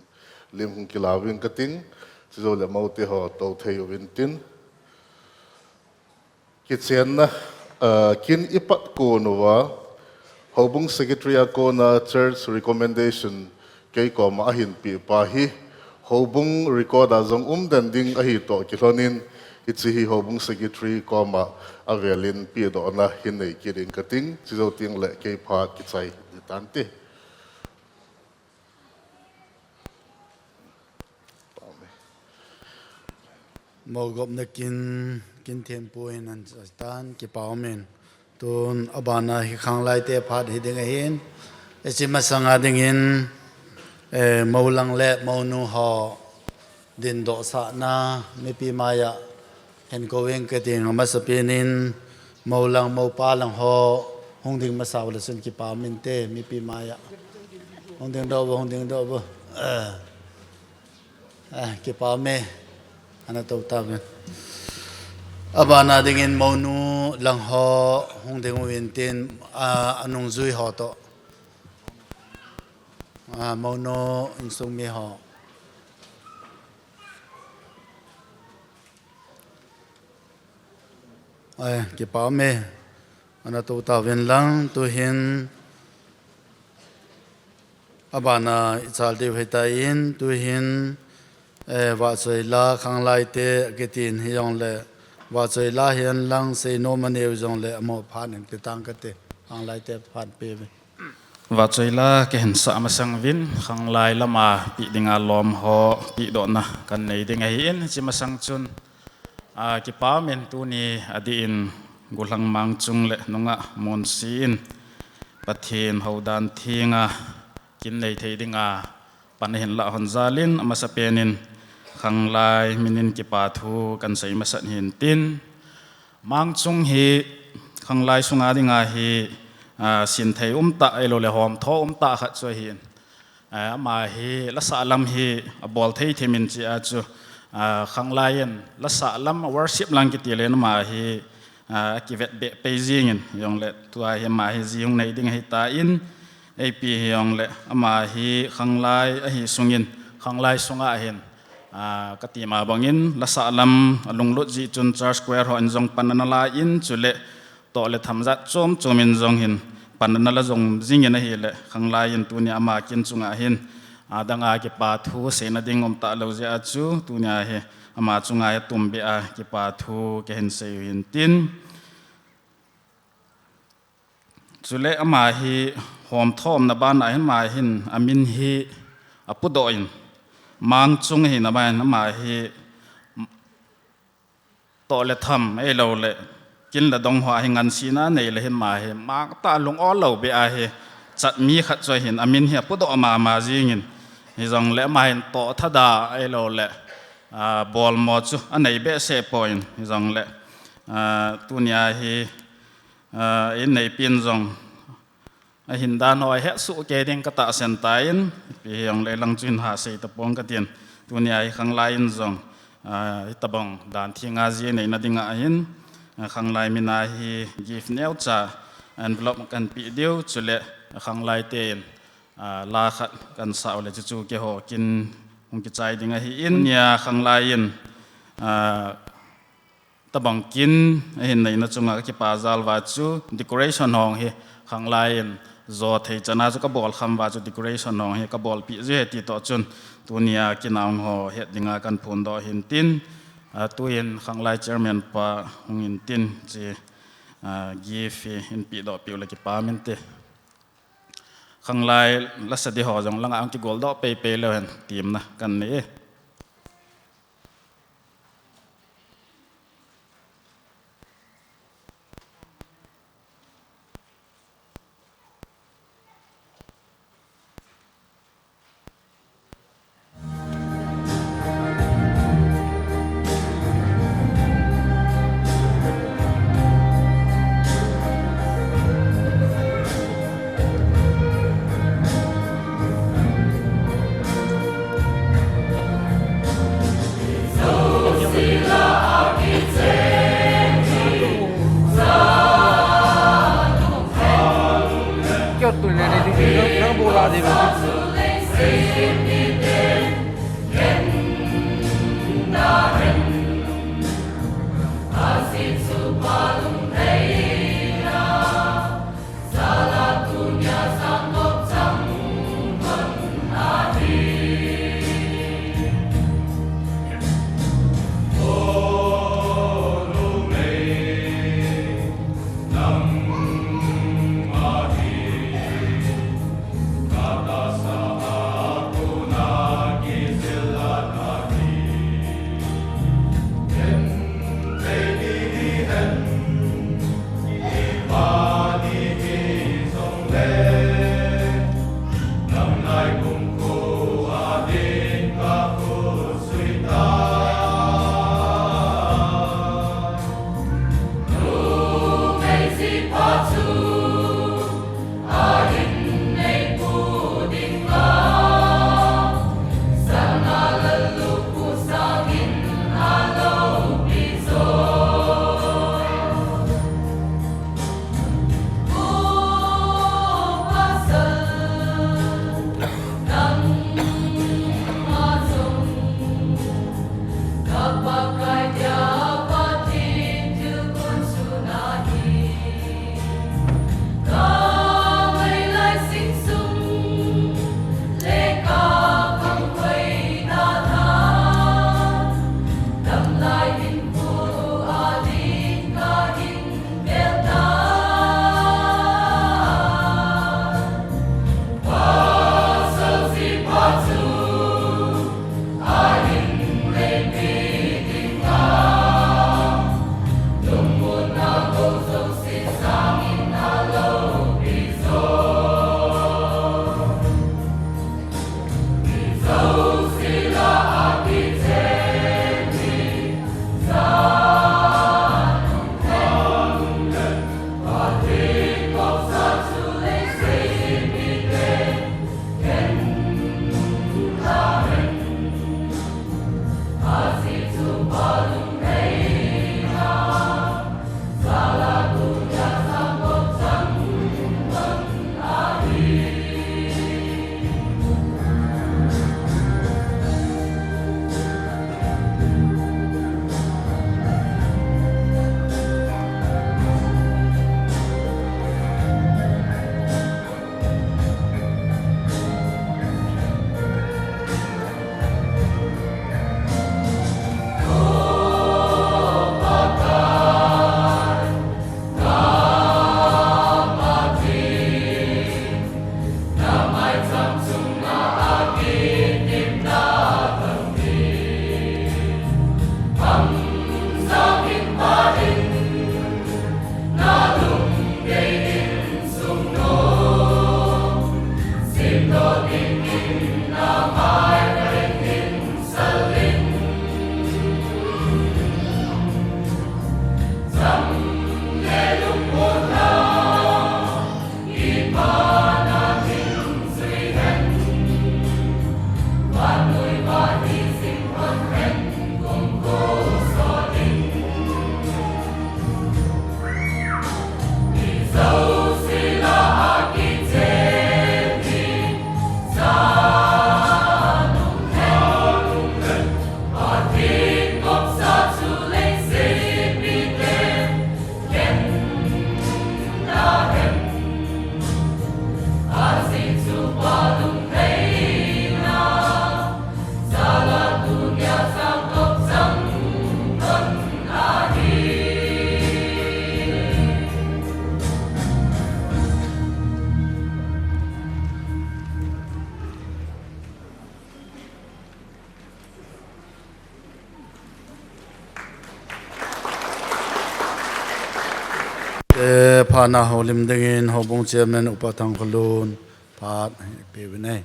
lim hung kilauvin kating, chujou le mou te ho tou thei uvin tin. Kichenna, ah, kin ipat kon uva, Houbung Secretary a kona church recommendation kei koma ahin peh pa hi, Houbung record a jong um den ding ahi toh kilhonin, hiche hi Houbung Secretary koma avelin pehdohna hin nei kit inge kating, chujou teng le kei phat kichai hitante. Mou gopna kin, kin thempu in ahin choi tan, kipa umin. Tun abana hi khanglai te phat hiding ahin. Hiche masanga dingin, eh, mou lang le mou nu ho dindoh sahna mipi maiya hin kou inge kating, amasapen in mou lang mou pa lang ho hung ding masa uleh chun kipa umin te mipi maiya. Hung dingdoh vo, hung dingdoh vo. Eh. Ah, kipa ume. Ana tou tauvin. Abana dingin mou nu lang ho hung ding uvin tin, ah, anungjui ho toh. Ah, mou nu insung mi ho. Ai, kipa ume. Ana tou tauvin lang, tuhin abana ichal diu ahitan, tuhin, eh, vahchoi la khanglai te kitin hijongle, vahchoi la hihen lang seinom anei u jongle, amaho phat in ti tang kate, khanglai te phat pe uve. Vahchoi la kahin sah masang uvin, khanglai lama peh dinga lom ho pehdohna kan nei ding ahin, hiche masang chun, ah, kipa umin tuni adih in Golhang Mangchung le Nungah Monsi in Pathen houdan thenga kin nei thei dinga pan ahin lah hon jal in, amasapen in khanglai min in kipa thu kan sei masat hin tin, Mangchung hi khanglai sunga dinga hi, ah, sinthei umtah, ahilouleh homtho umtah khat chu ahin. Ah, ama hi lasah lam hi abol thei thei min chia chu, ah, khanglai in lasah lam worship lang kiti le ama hi, ah, akivet beh pei jingin, hijongle tua hi ama hi ji hung nei ding ahitan, eipi hijongle ama hi khanglai ahi sungin, khanglai sunga hin, ah, kati ma bangin, lasah lam alunglut jeh chun church choir hon jong pan ana la in, chule toh le tham jat chom chom in jong hin panna la jong jing in ahile, khanglai in tunia ama kin chunga hin, adang a kipa thu seina ding um talou jeh a chu, tunia hi ama chunga hi tum beh a kipa thu kahin sei u hin tin. Chule ama hi homthomna ban a hin ama hin amin hi apudoh in, mang chung hin ama hin ama hi toh le tham, ahilou le kin le dong ho a hi ngansena nei le hin ama hi mang tah lung ol lou beh a hi chat mi khat chu ahin, amin hi apudoh mama jing in, hijongle ama hin toh thada ahilou le, a, bolmo chu anei behseh poi, hijongle, a, tunia hi, a, in neipin jong ahin dan ho ahet soh kei ding katahsan tan, ipi hijongle lang chu hin ha sei tapong katin. Tunia hi khanglai in jong, a, hitabang dan theng a ji neina dinga hin, a, khanglai min a hi gift neocha envelope kan pe diu, chule khanglai ten, a, la khat kan sah u le chuchu keiho kin hung kichai ding ahin, nia khanglai in, a, tabang kin ahin neina chunga kakipa jal uva chu decoration ho hi khanglai in jo thei chan a chu kabol kham uva chu decoration ho hi kabolpeh ji e ti toh chun tunia kin a hung ho het dinga kan phondoh hin tin, a, tuin khanglai chairman pa hung in tin chi, a, gift hi hin pedoh peh u le kipah inte. Khanglai lasa di ho jong langa hung kigoldoh peipei leu hen temna kan nei e. Phat na houlim dingin houbung chairman Upa Thangkholun phat ipeuvin ahi.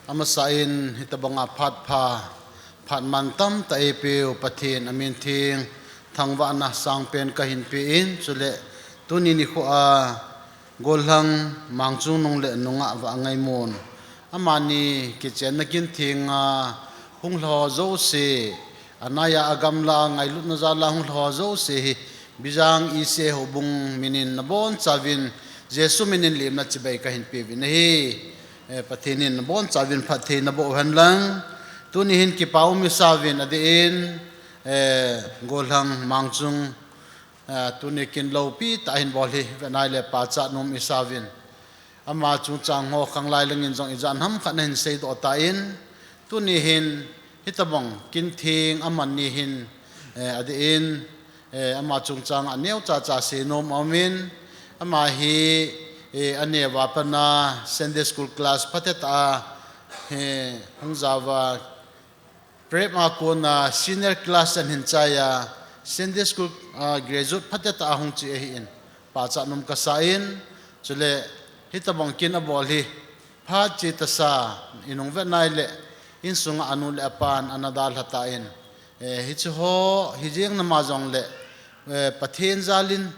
Amasa in hitabanga phat pha, phat mantam tah eipeu Pathen amin theng thangvahna sangpen kahin pe in, chule tuni nikho a Gollhang Mangchungnung le nungah Vahngaimun, amani kichenna kin thenga hung lha ho jouse, anaiya agamla a ngailutna jal a hung lha ho jouse hi Bijang ECA houbung minin nabonchauvin Jesu minin lemna chibai kahin peuvin ahi. Eh, Pathen in nabonchauvin phatthei naboh hen lang. Tuni hin kipa um isauvin adeh in, eh, Gollhang Mangchung, eh, tuni kin loupi tah ahin bol hi, venai le pachat nom isauvin. Ama chungchang ho khanglai langin jong ijat ham khat nahin seidoh tan, tuni hin hitabang kin theng aman ni hin, eh, adeh in, eh, ama chungchang a neocha cha seinom aumin, ama hi, eh, aneo a pat a Sunday school class phatetah a, eh, hung jaova, Prep a kona senior class ahin chaiya, Sunday school, ah, graduate phatetah a hung che ahin, pachat nom kasa in, chule hitabang kin abol hi phat che tasa, inung venai le insunga anu le apan ana dalha tan, eh, hiche ho hijeng nama jongle, eh, Pathen jalin,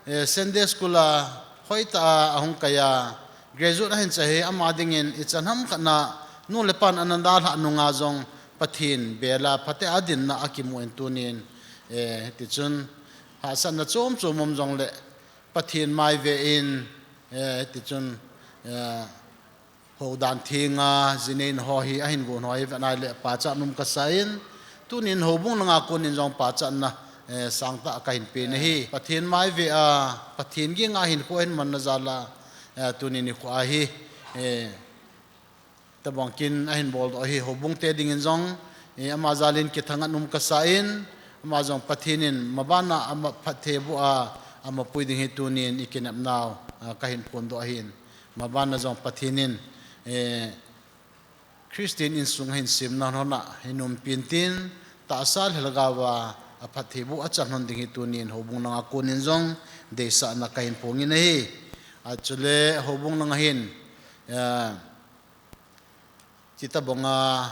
eh, Sunday school a hoitah a ahung kaiya, graduate ahin che hi ama dingin ichan ham khat na nu le pan ana dalhah nunga jong Pathen bela phatea dinna akimun tunin, eh, tichun hahsatna chom chom um jongle Pathen mai ve in, eh, tichun, eh, houdan thenga jineina ho hi ahin gon ho hi venai le pachat nom kasa in, tunin houbung langa konin jong pachatna, eh, sangtah kahin pe nahi. Pathen mai ve a, Pathen ging a hinkho ahin manna jal a, eh, tuni nikho a hi, eh, tabang kin ahin boldoh hi houbung te dingin jong, eh, ama jalin kithangvah nom kasa in, ama jong Pathen in mabana ama phatthei boh a, ama pui ding hi tunin ikinepnau, ah, kahin phondoh ahin. Mabana jong Pathen in, eh, Christian insung ahin semna hon a hin umpi intin, tahsa lhagao a aphatthei boh achan hon ding hi tunin houbung langa konin jong deisahna kahin phongin ahi. Achule houbung langa hin, eh, hitabanga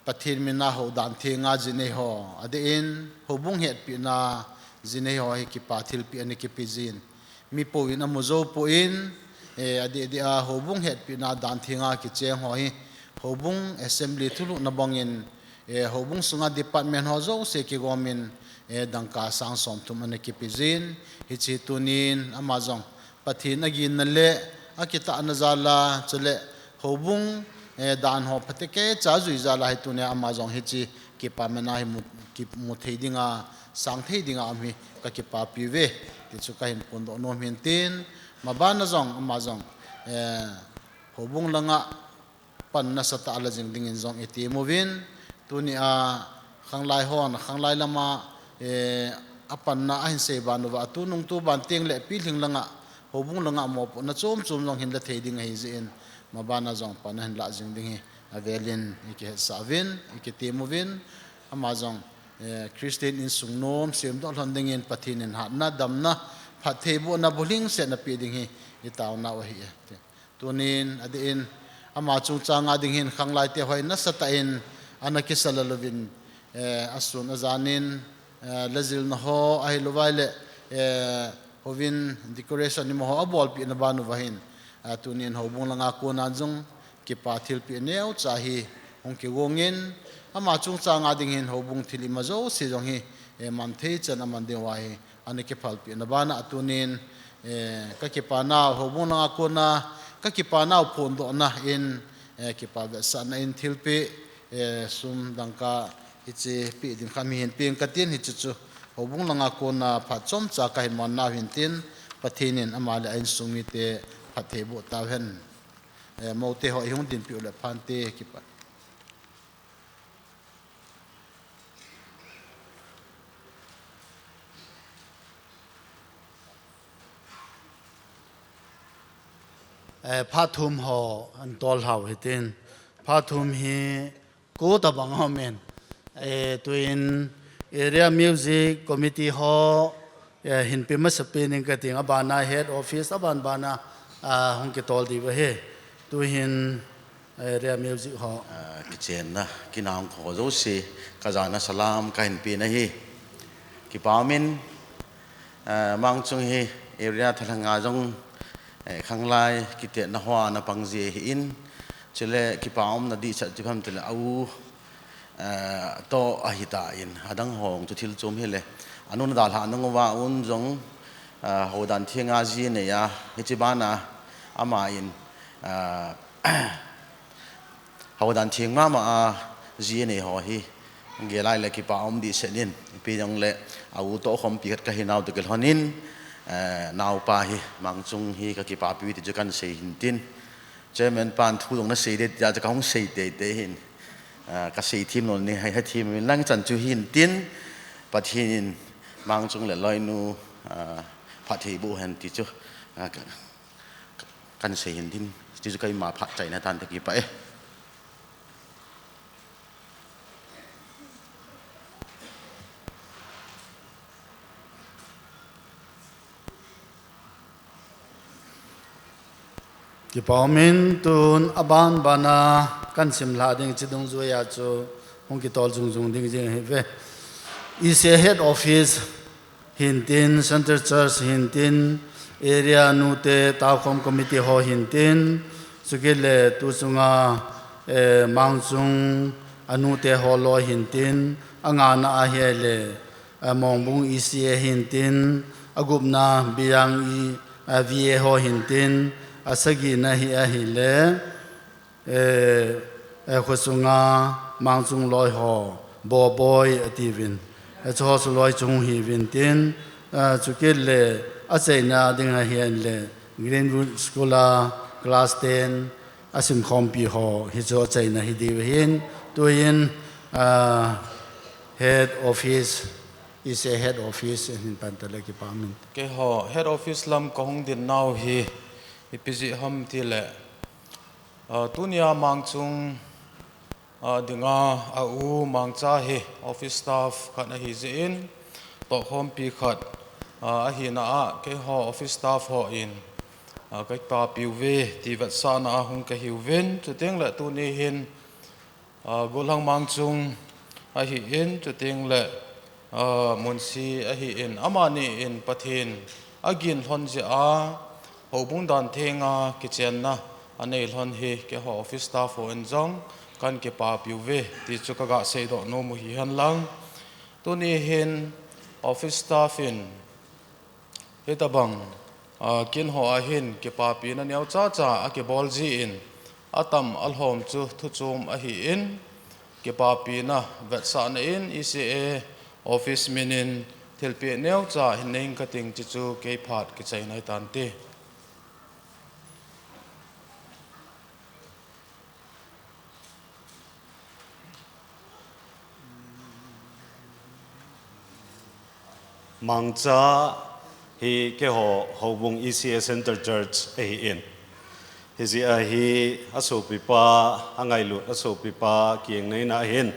Pathen mina houdan thenga jinei ho, adeh in houbung hetpina jinei ho hi kipa thilpeh ana kipe jin. Mi pouvin amu jou poi, eh, adeh deh a houbung hetpina dan thenga kicheng ho hi houbung assembly thulhuhna bangin, eh, houbung sunga department ho jouse kigomin, eh, dangka sang somthum ana kipe jin. Hiche tunin ama jong Pathen aginna le akitahna jal a, chule houbung, eh, dan ho phatecha jui jal a hi tunia ama jong hiche kipana hi mu, kimu thei dinga, sang thei dinga um hi kakipapi uve. Tichu kahin phondoh nom in tin, mabana jong ama jong, eh, houbung langa pan nasatah a la jing dingin jong item uvin, tunia khanglai hon, khanglai lama, eh, apanna ahin sei ban uva, atu nung tu ban teng le pilhing langa, houbung langa mopohna chom chom jong hin la thei ding ahi jeh in, mabana jong pan ahin lah jing ding hi avelin ikihetsah uvin, ikitem uvin, ama jong, eh, Christian insung nom semdoh lhon dingin Pathen in hatna, damna, phatthei bohna, bulhingsetna pe ding hi itaonau ahi e. Tunin, adeh in, ama chungchanga ding hin khanglai te hoi nasatah in ana kisa lel uvin, eh, asun ajan in, eh, lajilna ho ahilouvai le, eh, houvin decoration ima ho abolpeh na ban uva hin, eh, tunin houbung langa kona jong kipa thilpeh neocha hi hung kigong in, ama chungchanga ding hin houbung thil ima jouse jong hi, eh, man thei chan aman ding uva hi ana kiphalpeh na bana tunin, eh, kakipanau, houbung langa kona kakipanau phondohna in, eh, kipa vetsahna in thilpeh, eh, sum dangka hiche peh ding khat mi hin peng katin, hiche chu houbung langa kona phat chomcha kahin mannau hin tin, Pathen in ama le a insung mite phatthei boh tauhen. Eh, moute ho ihung dinpeh u le phante kipa. Eh, phat thum ho an tol hau hitin. Phat thum hi ko tabang ho men. Eh, tuin Area Music Committee ho, eh, hinpe masapen in kating, abana head office, aban bana, ah, hung kitol diu ahi. Tuhin, eh, area music ho. Ah, kichenna, kinang kho jouse, kajana salam, kahinpe nahi. Kipa umin, ah, Mangchung hi area thalhanga jong, eh, khanglai, kitetna hoa napang ji ahin, chule kipa umna dihchat chu ham tile, au, eh, to ahitan, adang ho chu thil chom hile. Anu nadalhah nung uva un jong, eh, houdan thenga ji anei a, hiche bana, aman, eh, houdan theng mama a ji anei ho hi, gelai le kipa um dihset in, ipi jongle, au tohkhompi khat kahi nau toh kilhonin, eh, naopa hi, Mangchung hi kakipapi ti chu kahin sei hintin. Chairman pan thu jong nasei ding tia chu kahung sei teitei hin. Ah, kasei thim lou ni hai, hai thim min lang chan chu hintin, Pathen in Mangchung le loinu, ah, phatthei boh hen ti chu, ah, ka, ka, kahin sei hintin, ti chu keima phat chaina tante kipa e. Kipa umin tun aban bana kahin simlha ding chi dungjuiya chu hung kitol jongjong ding jing ahiuve. E C A head office hintin, Central Church hintin, area nute taokhom committee ho hintin, chukit le tu chunga, eh, Mangchung anute ho loi hintin, angana ahile, eh, Mongbung E C A hintin, agupna Biyang E, eh, V A ho hintin, asagina hi ahile, eh, eh, khosunga Mangchung loi ho, Boboi atiuvin. Eh, chuho chu loi chung hiuvin tin, eh, chukit le achaina dinga hin le Greenwood School a class ten asimkhompi ho, hichu achaina hi diu ahin, tuin, eh, head office, E C A head office, hin pan tale kipa umin. Keiho, head office lam kahung din nau hi, ipi jeh ham tile, ah, tunia Mangchung, ah, dinga, a u Mangcha hi office staff khat ahi jeh in, tohkhompi khat, ah, ahina a, keiho office staff hon, ah, kakipapiuve, ti vetsahna a hung kahiuvin, chuteng le tuni hin, ah, Gollhang Mangchung ahin, chuteng le, ah, Munsi ahin, amani in Pathen agin lhon jeh a, houbung dan thenga kichenna anei lhon hi, keiho office staff hon jong kakipapiuve, ti chu kaga seidoh nom u hihen lang. Tuni hin office staff in, hitabang, ah, kin ho ahin kipapina neocha cha akibol jin, atam alhom chu thuchom ahin, kipapina vetsahna in E C A office minin thilpeh neocha hin nei inge kating, chuchu kei phat kichaina hitante. Mangcha hi keiho houbung E C A Central Church ahin. Hijeh a hi asopipa, angailut asopipa kieng neina ahin.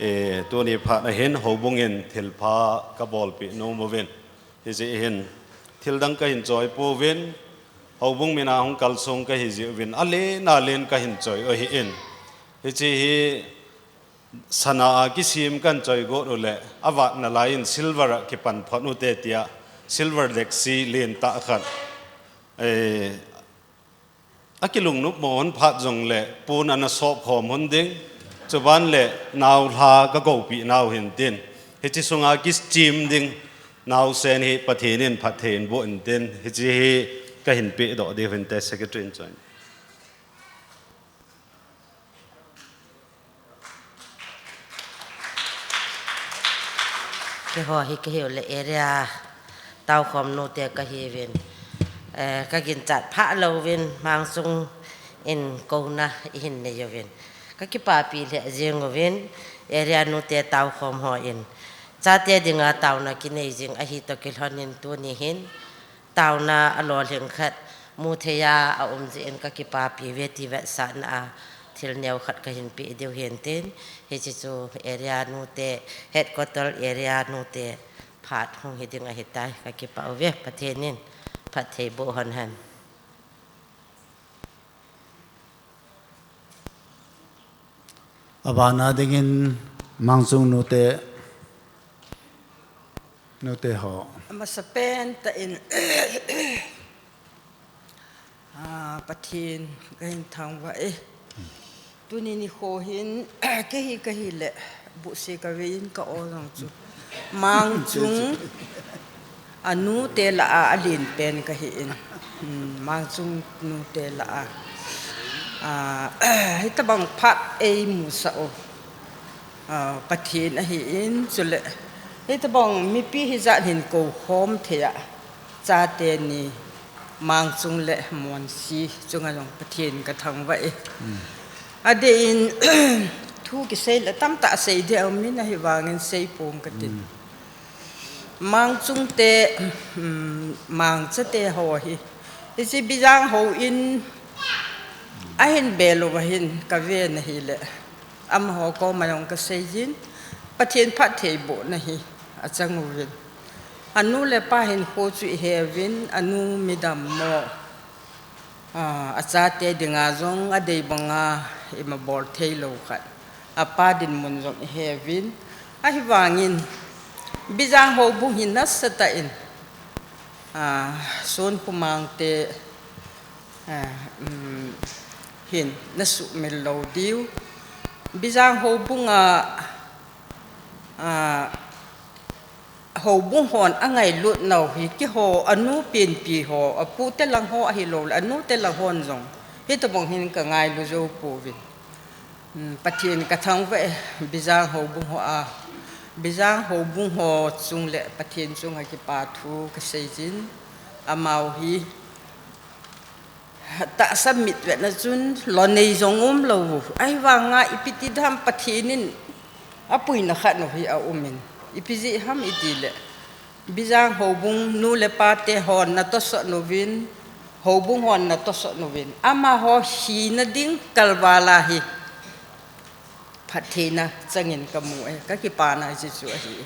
Eh, tuni phat ahin houbung in thilpha kabolpeh nom uvin. Hijeh hin, thildang kahin choi pouvin, houbung mina hung kalsong kahi jeh uvin, alen alen kahin choi u ahin. Hiche hi sana a kisem kahin choi got u le, avat nalai in silver a kipan phot ute tia, silver deksi lentah khat. Eh, akilungnop mo hon phat jongle, pon ana sop khom hon ding. Chuban le naolha kakoupeh nau hintin. Hiche sunga kichem ding naosen hi Pathen in phatthei in boh intin. Hiche hi kahin pehdoh diu hinte, Secretary in choi. Keiho hi kahiu le area taokhom nute kahiuvin. Eh, kaginchat phah louvin Mangchung in kouna ihin nei uvin. Kakipapi lheh jeng uvin area nute taokhom hon. Chate dinga taona kinei jing ahi toh kilhonin tuni hin taona alolhing khat mutheiya aum jeh in kakipapiuve ti vetsahna a thil neo khat kahin peh diu hintin, hiche chu area nute, headquarter area nute phat hung hi ding ahitai, kakipah uve, Pathen in phatthei boh hon hen. Abana dingin Mangchung nute, nute ho. Amasapen tah in, ah, Pathen kahin thangvah e. Tuni nikho hin, kei hi, kei hi le, buhse kavei in ka-o jong chu Mangchung, anute lah a, alen pen kahi in. Hmm, Mangchung nute lah a. Ah, hitabang phat eimusah u. Ah, Pathen ahi in, chule. Hitabang mipi hijat hin kou khom thei a. Chate ni Mangchung le Monsi chunga jong Pathen kathangvah e. Hmm. Adeh in, thu kisei le tamtah sei ding aumin ahivangin seipong katin. Hmm. Mangchung te, um, Mangcha te ho hi. Hiche Bijang houin ahin bel uva hin kave na hile. Amaho koma jong kasei jin. Pathen phattheibohna hi achang uvin. Anu le apa hinkho chu ihe uvin, anu midam mo. Ah, achate dinga jong adei banga ima bol thei lou khat. Apa dinmun jong ihe uvin. Ahivangin, Bijang houbung hi nasatah in, ah, Sonkhomang te, ah, um, hin nasuhmil lou diu. Bijang houbunga, ah, houbung hon angailut nau hi, keiho anu penpi ho, apu te lang ho ahilou le, anu te lang hon jong hitabang hin kangailu jou pouvin. Hmm, Pathen kathangvah e, Bijang houbung ho a, Bijang houbung ho chung le Pathen chunga kipa thu kasei jin, amau hi tahsa mitvetna chun lonei jong umlou u. Ahivanga ipi ti dam Pathen in apuina khat u hi aumin. Ipi jeh ham itile, Bijang houbung nu le pa te hon natohsah uvin, houbung hon natohsah uvin. Amaho hina ding kalval a hi phattheina changin kamu e, kakipana hiche chu ahi.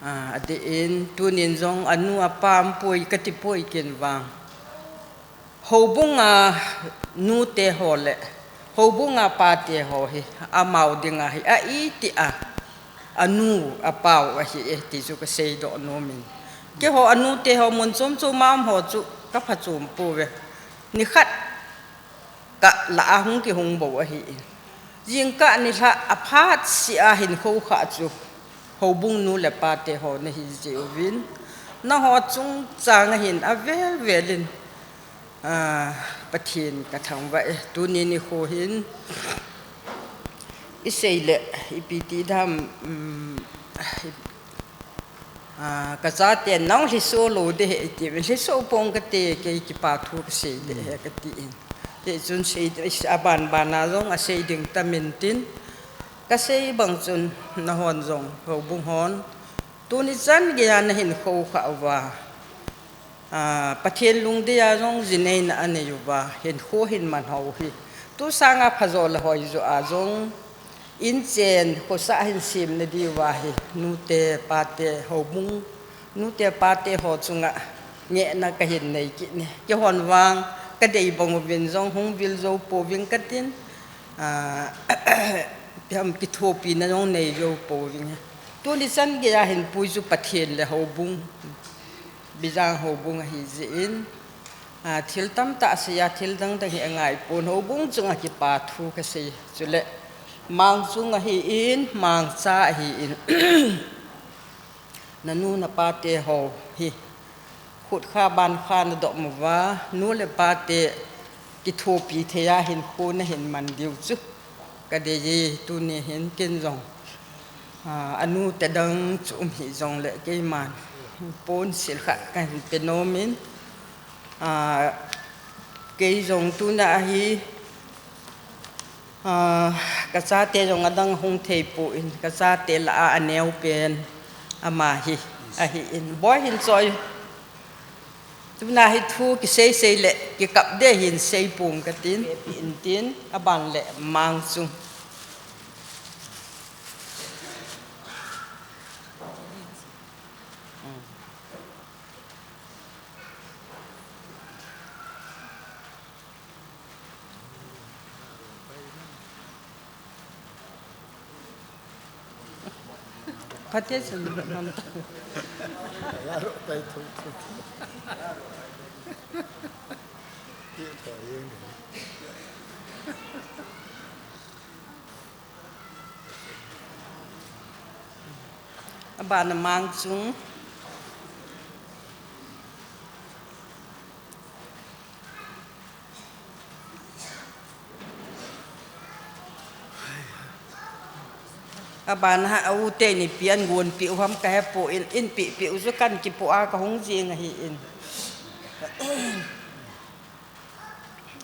Ah, adeh in, tunin jong anu apa umpoi katipoi ken vang. Houbunga nute ho le, houbunga pate ho hi, amau dinga hi, a iti a, anu, apau ahi e, ti chu kasei doh nomin. Keiho anute ho mun chom chom a um ho chu, kaphachom pouve. Nikhat, kah lah a hung kihung bou ahi in. Jingkah nilhah aphat seh a hinkho khah chu, houbung nu le pa te ho nahi jeh uvin. Nangho chungchang a hin avel vel in, ah, Pathen kathangvah e, tuni nikho hin. Isei le, ipi ti dam, um, Ah, kachate nang lhiso lou ding ahi iti, lhiso pong kate, kei kipa thu kasei ding ahi kati in. Kei chun sei, aban ban a jong asei ding tamin tin. Kasei bang chun nahon jong, houbung hon. Tuni chan geiya nahinkho khah uva. Ah, Pathen lungdei a jong jinei na anei uva, hinkho hin man ho hi. Tu sanga phajo le hoijo a jong, inchen khosah hin sem na diuva hi, nute, pate, houbung, nute, pate ho chunga ngehna kahin nei kit e. Keihon vang, kadei bang uvin jong, hung vil jou pouving katin, ah, ipi ham kithopina jong nei jou pouving. Tuni chan geiya hin pui chu Pathen le houbung, Bijang houbung ahi jeh in, ah, thil tamtah asei a, thil dang dang hi angai pon, houbung chunga kipa thu kasei. Chule, Mangchung ahi in, Mangcha ahi in. Nanu napa te ho hi, khut kha ban kha nadoh uva, nu le pa te kithopi thei a hinkho nahin man diu chu kadei e, tuni hin ken jong. Ah, anu te dang chu um hih jong le keiman ponsil khat kahin pe nom in, ah, kei jong tuna ahi, ah, kachate jong adang hung thei pon, kachate lah a aneo pen ama hi, ahi in. Boi hin choi. Tuna hi thu kisei sei le, kikap ding ahin sei pong katin, ipi intin, aban le Mangchung. Ate sun man ta. Abana Mangchung. Abana ha, a u te ni pian gon pi u ham ka he po in, in pi pi u chu kan ki po a ka hung jing ahi in.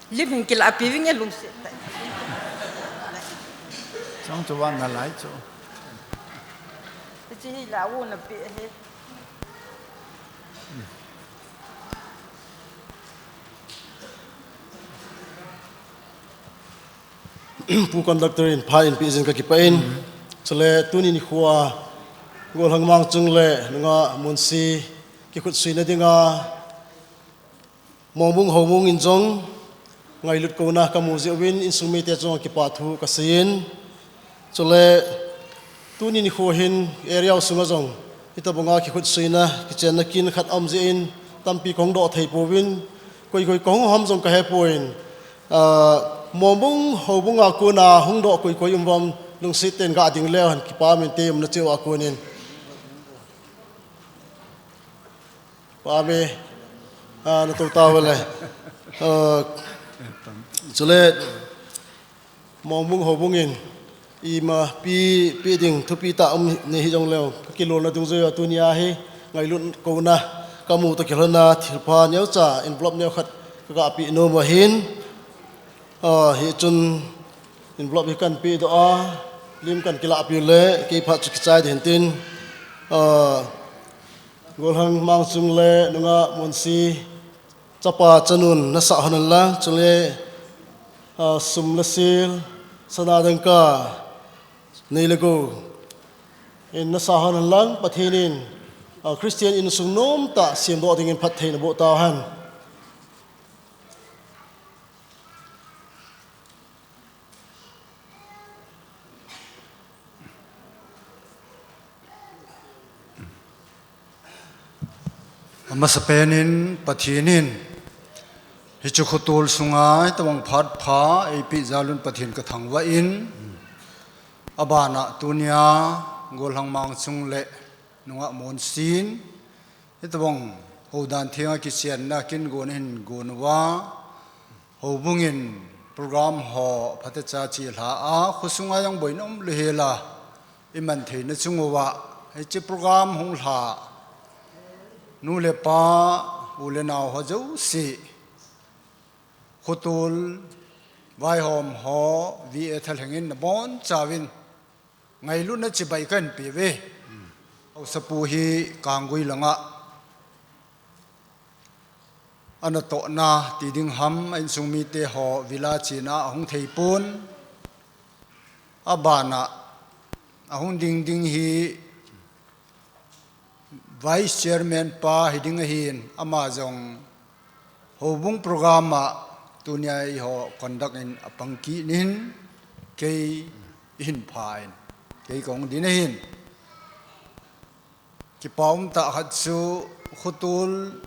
Lim hin kila pi ving e lungset ta. Chang chu van na lai chu. Chi hi la u na pi he. Pu conductor in pha in pi jin ka kipah in. Chule tuni nikho a Golhang Mangchung le nunga Monsi kikhutsuina dinga Mongbung Houbung in jong ngailut kona ka mu jeh uvin insung mite chunga kipa thu ka seiyin. Chule tuni nikho hin area u sunga jong hitabanga kikhutsuina, kichenna kin khat um jeh in tampi kong doh thei pouvin, koi koi kong ham jong ka he poi. Ah, Mongbung Houbung a kona hung doh koi koi um vam lungset ten ga ding leu hen kipa min te umna cheu a konin. Pa me, ah, na to ta vale. Ah, chule, Mongbung Houbung in, ima pi, pi ding, thupi ta um nei hi jong leu. Ka kilolna dungjuiya tunia hi, ngailut kona, ka mu to kilhona, thilpha neocha, envelope neo khat, ka ga pi nom ahin. Ah, hichun, envelope hi kan pi doh a, lim kan kila pi le, kei phat chu kichai ding tin. Ah, Golhang Mangchung le nunga Monsi chapa chanun nasa hon lang, chule, ah, sum le sil, sana dangka, nei le gou in nasa hon lang, Pathen in, ah, Christian insung nomtah semdoh dingin phattheina boh tauhen. Amasapen in Pathen in hiche khotol sunga hitabang phat pha eipeh jal un Pathen ka thangvah in, abana tunia Golhang Mangchung le nunga Monsi in hitabang houdan thenga kichenna kin gon hin gon uva, houbung in program ho phatecha chelha a, khosunga jong boina um lou hela, iman theina chung uva, hiche program hung lha nu le pa, u le nao ho jouse, khotol, vaihom ho, V A thalheng in nabonchauvin ngailutna chibai kahin peuve. Haosapu hi Kanggui langa anatohna ti ding ham, a insung mite ho villa chena ahung thei pon. Abana ahung ding ding hi Vice Chairman pa hiding ahin, ama jong houbung program a tunia eiho conduct in apang kit in, kei ihin pha in, kei kahung ding ahin. Kipa umtah khat chu khotol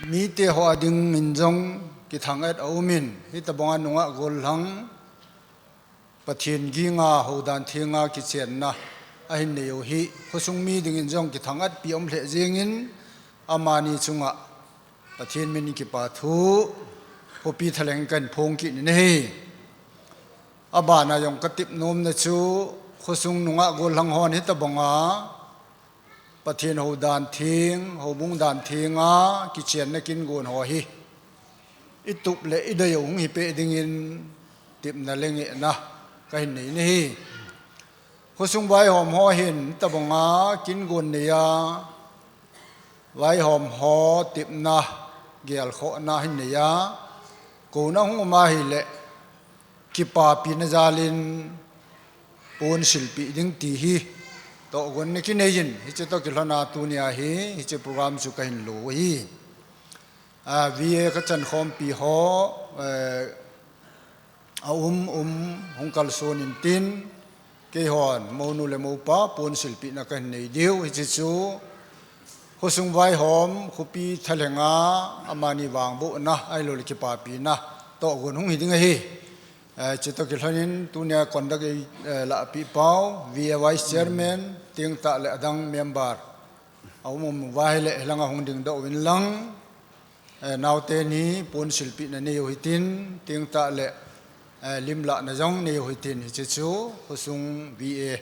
mite ho adingin jong kithang-et aumin, hitabanga nungah gollhang Pathen ginga houdan thenga kichenna ahin neiu hi, khosung mi dingin jong kithang-etpi aum lheh jengin, amani chunga Pathen min kipa thu, khopi thalheng kahin phong kit in ahi. Abana jong katep nomna chu, khosung nungah gollhang hon hitabanga Pathen houdan theng, houbung dan thenga kichenna kin gon ho hi itup le ideiu hung hipeh dingin tepna le ngehna kahin nei in ahi. Khosung vaihom ho hin tabanga kin gon neiya, vaihom ho tepna, gelkhohna hin neiya, kouna hung um ahile, kipapina jalin pon silpeh ding ti hi tohgon na kineiyin, hiche toh kilhona tunia hi hiche program chu kahin lo u ahi. Ah, V A kachan khompi ho, eh, aum um hung kalson intin, Keihon, mounu le moupa, pon silpehna kahin nei diu, hiche chu, khosung vaihom, khopi thalhenga, amani vangbohna, ahilouleh kipapina, tohgon hung hi ding ahi. Eh, chutoh kilhonin, tunia conduct ei, eh, lahpeh pau, V A Vice Chairman, tengtah le adang member, aum um uva ahile, hilanga hung dingdoh uvin lang, eh, naote ni pon silpehna nei u hitin, tengtah le, eh, lim lahna jong nei u hitin, hiche chu, khosung V A,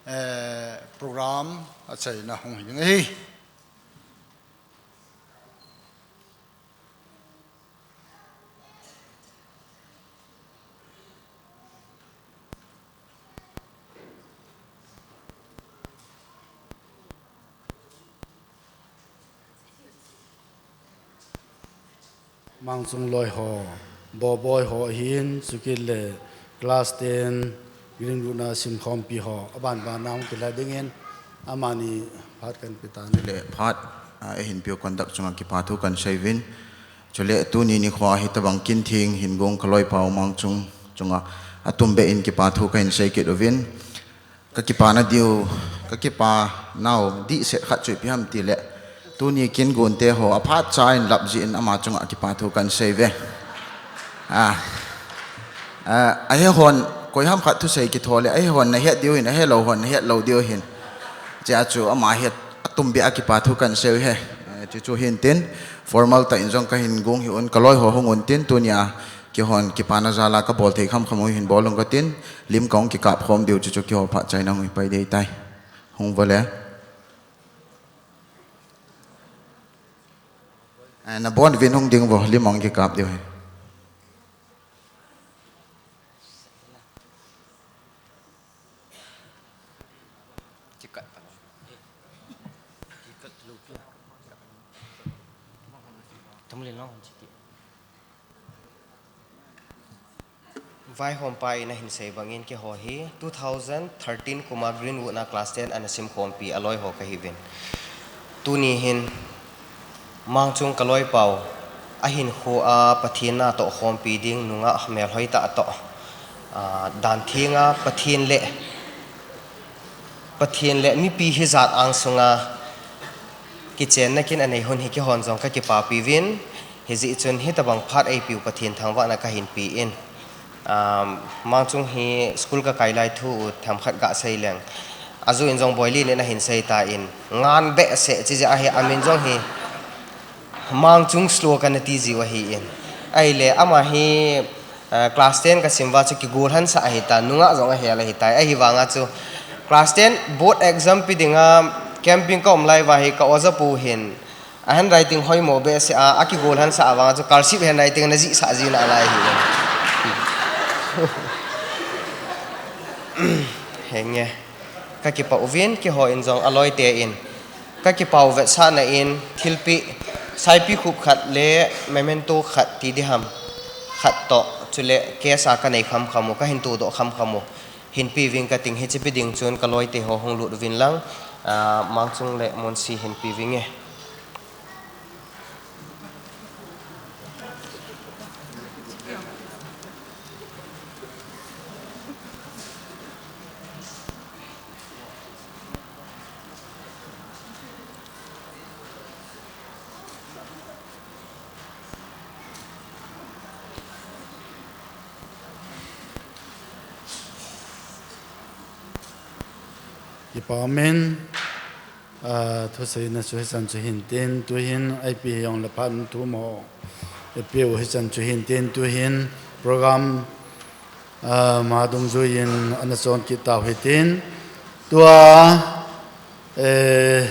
eh, program achaina hung hi ding ahi. Mangchung loi ho, Boboi ho ahin, chukit le class ten, Greenwood a simkhompi ho, aban ban a hung kila dingin, amani phat kahin pe tan. Le phat, ah, eihin peu conduct chunga kipa thu kahin sei uvin. Chule tuni nikho hitobang kin theng hin gong kaloipa u Mangchung chunga atumbeh in kipa thu kahin sei kit uvin. Kakipana diu, kakipa nau dihset khat chu ipi ham tile, tuni kin gonte ho aphat cha in lap jeh in ama chunga kipa thu kahin sei uve. Ah. Ah, ahehon, koiham khat thusei kitho le, ahehon nahet diu hin, ahelou hon nahet lou diu hin. Chea chu ama het atumbeh a kipa thu kahin sei uve. Eh, chuchu hintin, formal tah in jong kahin gong hih un, kaloi ho hung untin, tunia keihon kipana jal a kabol thei khamkham u hin bol ung katin, lim kahung kikap khom diu chuchu keiho phat chaina hung hi pai ding ahitai. Hung uvo le. Eh, nabon uvin hung ding uvo, lim ahung kikap diu ahi. Vaihompa in ahin sei bangin keiho hi two thousand thirteen kum a Greenwood a class ten ana simkhompi aloi ho kahiuvin. Tuni hin Mangchung kaloipau ahinkho a Pathen natoh khompi ding nungah melhoi tah toh, ah, dan thenga Pathen le, Pathen le mipi hijat angsunga kichenna kin anei hon hi keihon jong kakipapi uvin, hijeh chun hitobang phat eipeu Pathen thangvahna kahin pe in. Um, Mangchung hi school kakai lai thu u themkhat gasei leng. Aju in jong Boili nin ahin sei tan, ngan behseh chijeh a hi amin jong hi Mangchung slow kana ti jiu ahin. Ahile ama hi, eh, class ten kasim uva chu kigolhansah ahitan, nungah jong ahel ahitai. Ahivanga chu class ten board exam pe dinga camping kaum lai uva hi ka oja pu hin a handwriting hoimo behseh a, akigolhansah a vanga chu cursive handwriting ana jihsah ji nalai ahi. Henge. Kakipah uvin, keiho in jong aloite in kakipau vetsahna in thilpeh, saipikhup khat le memento khat ti diham khat toh, chule case a kanei khamkham u, kahin tohdoh khamkham u, hinpe uving kating, hiche pe ding chun kaloite ho hung lut uvin lang, ah, Mangchung le Monsi hinpe uvinge. Kipa umin, ah, thuseina chu hichan chu hintin, tuhin ipi hijongle phat thum ho eipeu hichan chu hintin, tuhin program, ah, ma dungjuiyin ana chon kit tau hitin. Tua, eh,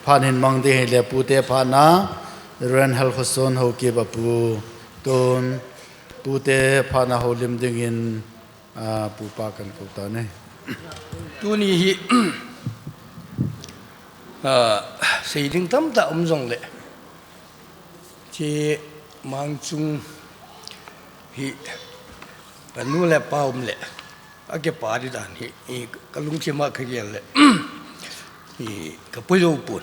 phat hin mang ding hile pute phatna, Reverend Halkhoson Haokip a pu tun, pute phatna houlim dingin, ah, pupa kakou tan ahi. Tuni hi, ah, sei ding tamtah um jongle, hiche Mangchung hi kanu le pa um le, akipa di dan hi, i, kalungthim a kagel le, i, kapui jou pon.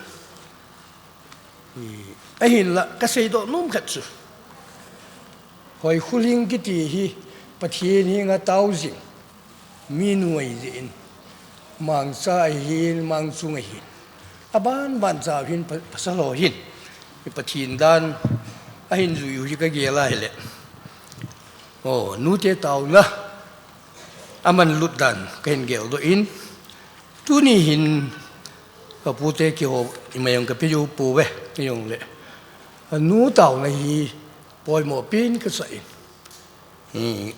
I, ahinla, kaseidoh nom khat chu, Hoikhulhing kiti hi Pathen henga tao jing minu ahi jeh in, Mangcha ahin, Mangchung ahin. Aban ban cha hin pa-, pasal ho hin. Pathen dan ahin jui u hi ka gel a hile. O, nute taona. Aman lut dan ka hin geldoh in. Tuni hin ka pute kihou, ima jong ka pe jou pouve, ka jong le. Anu taona hi poimo pen ka sa in. Hmm,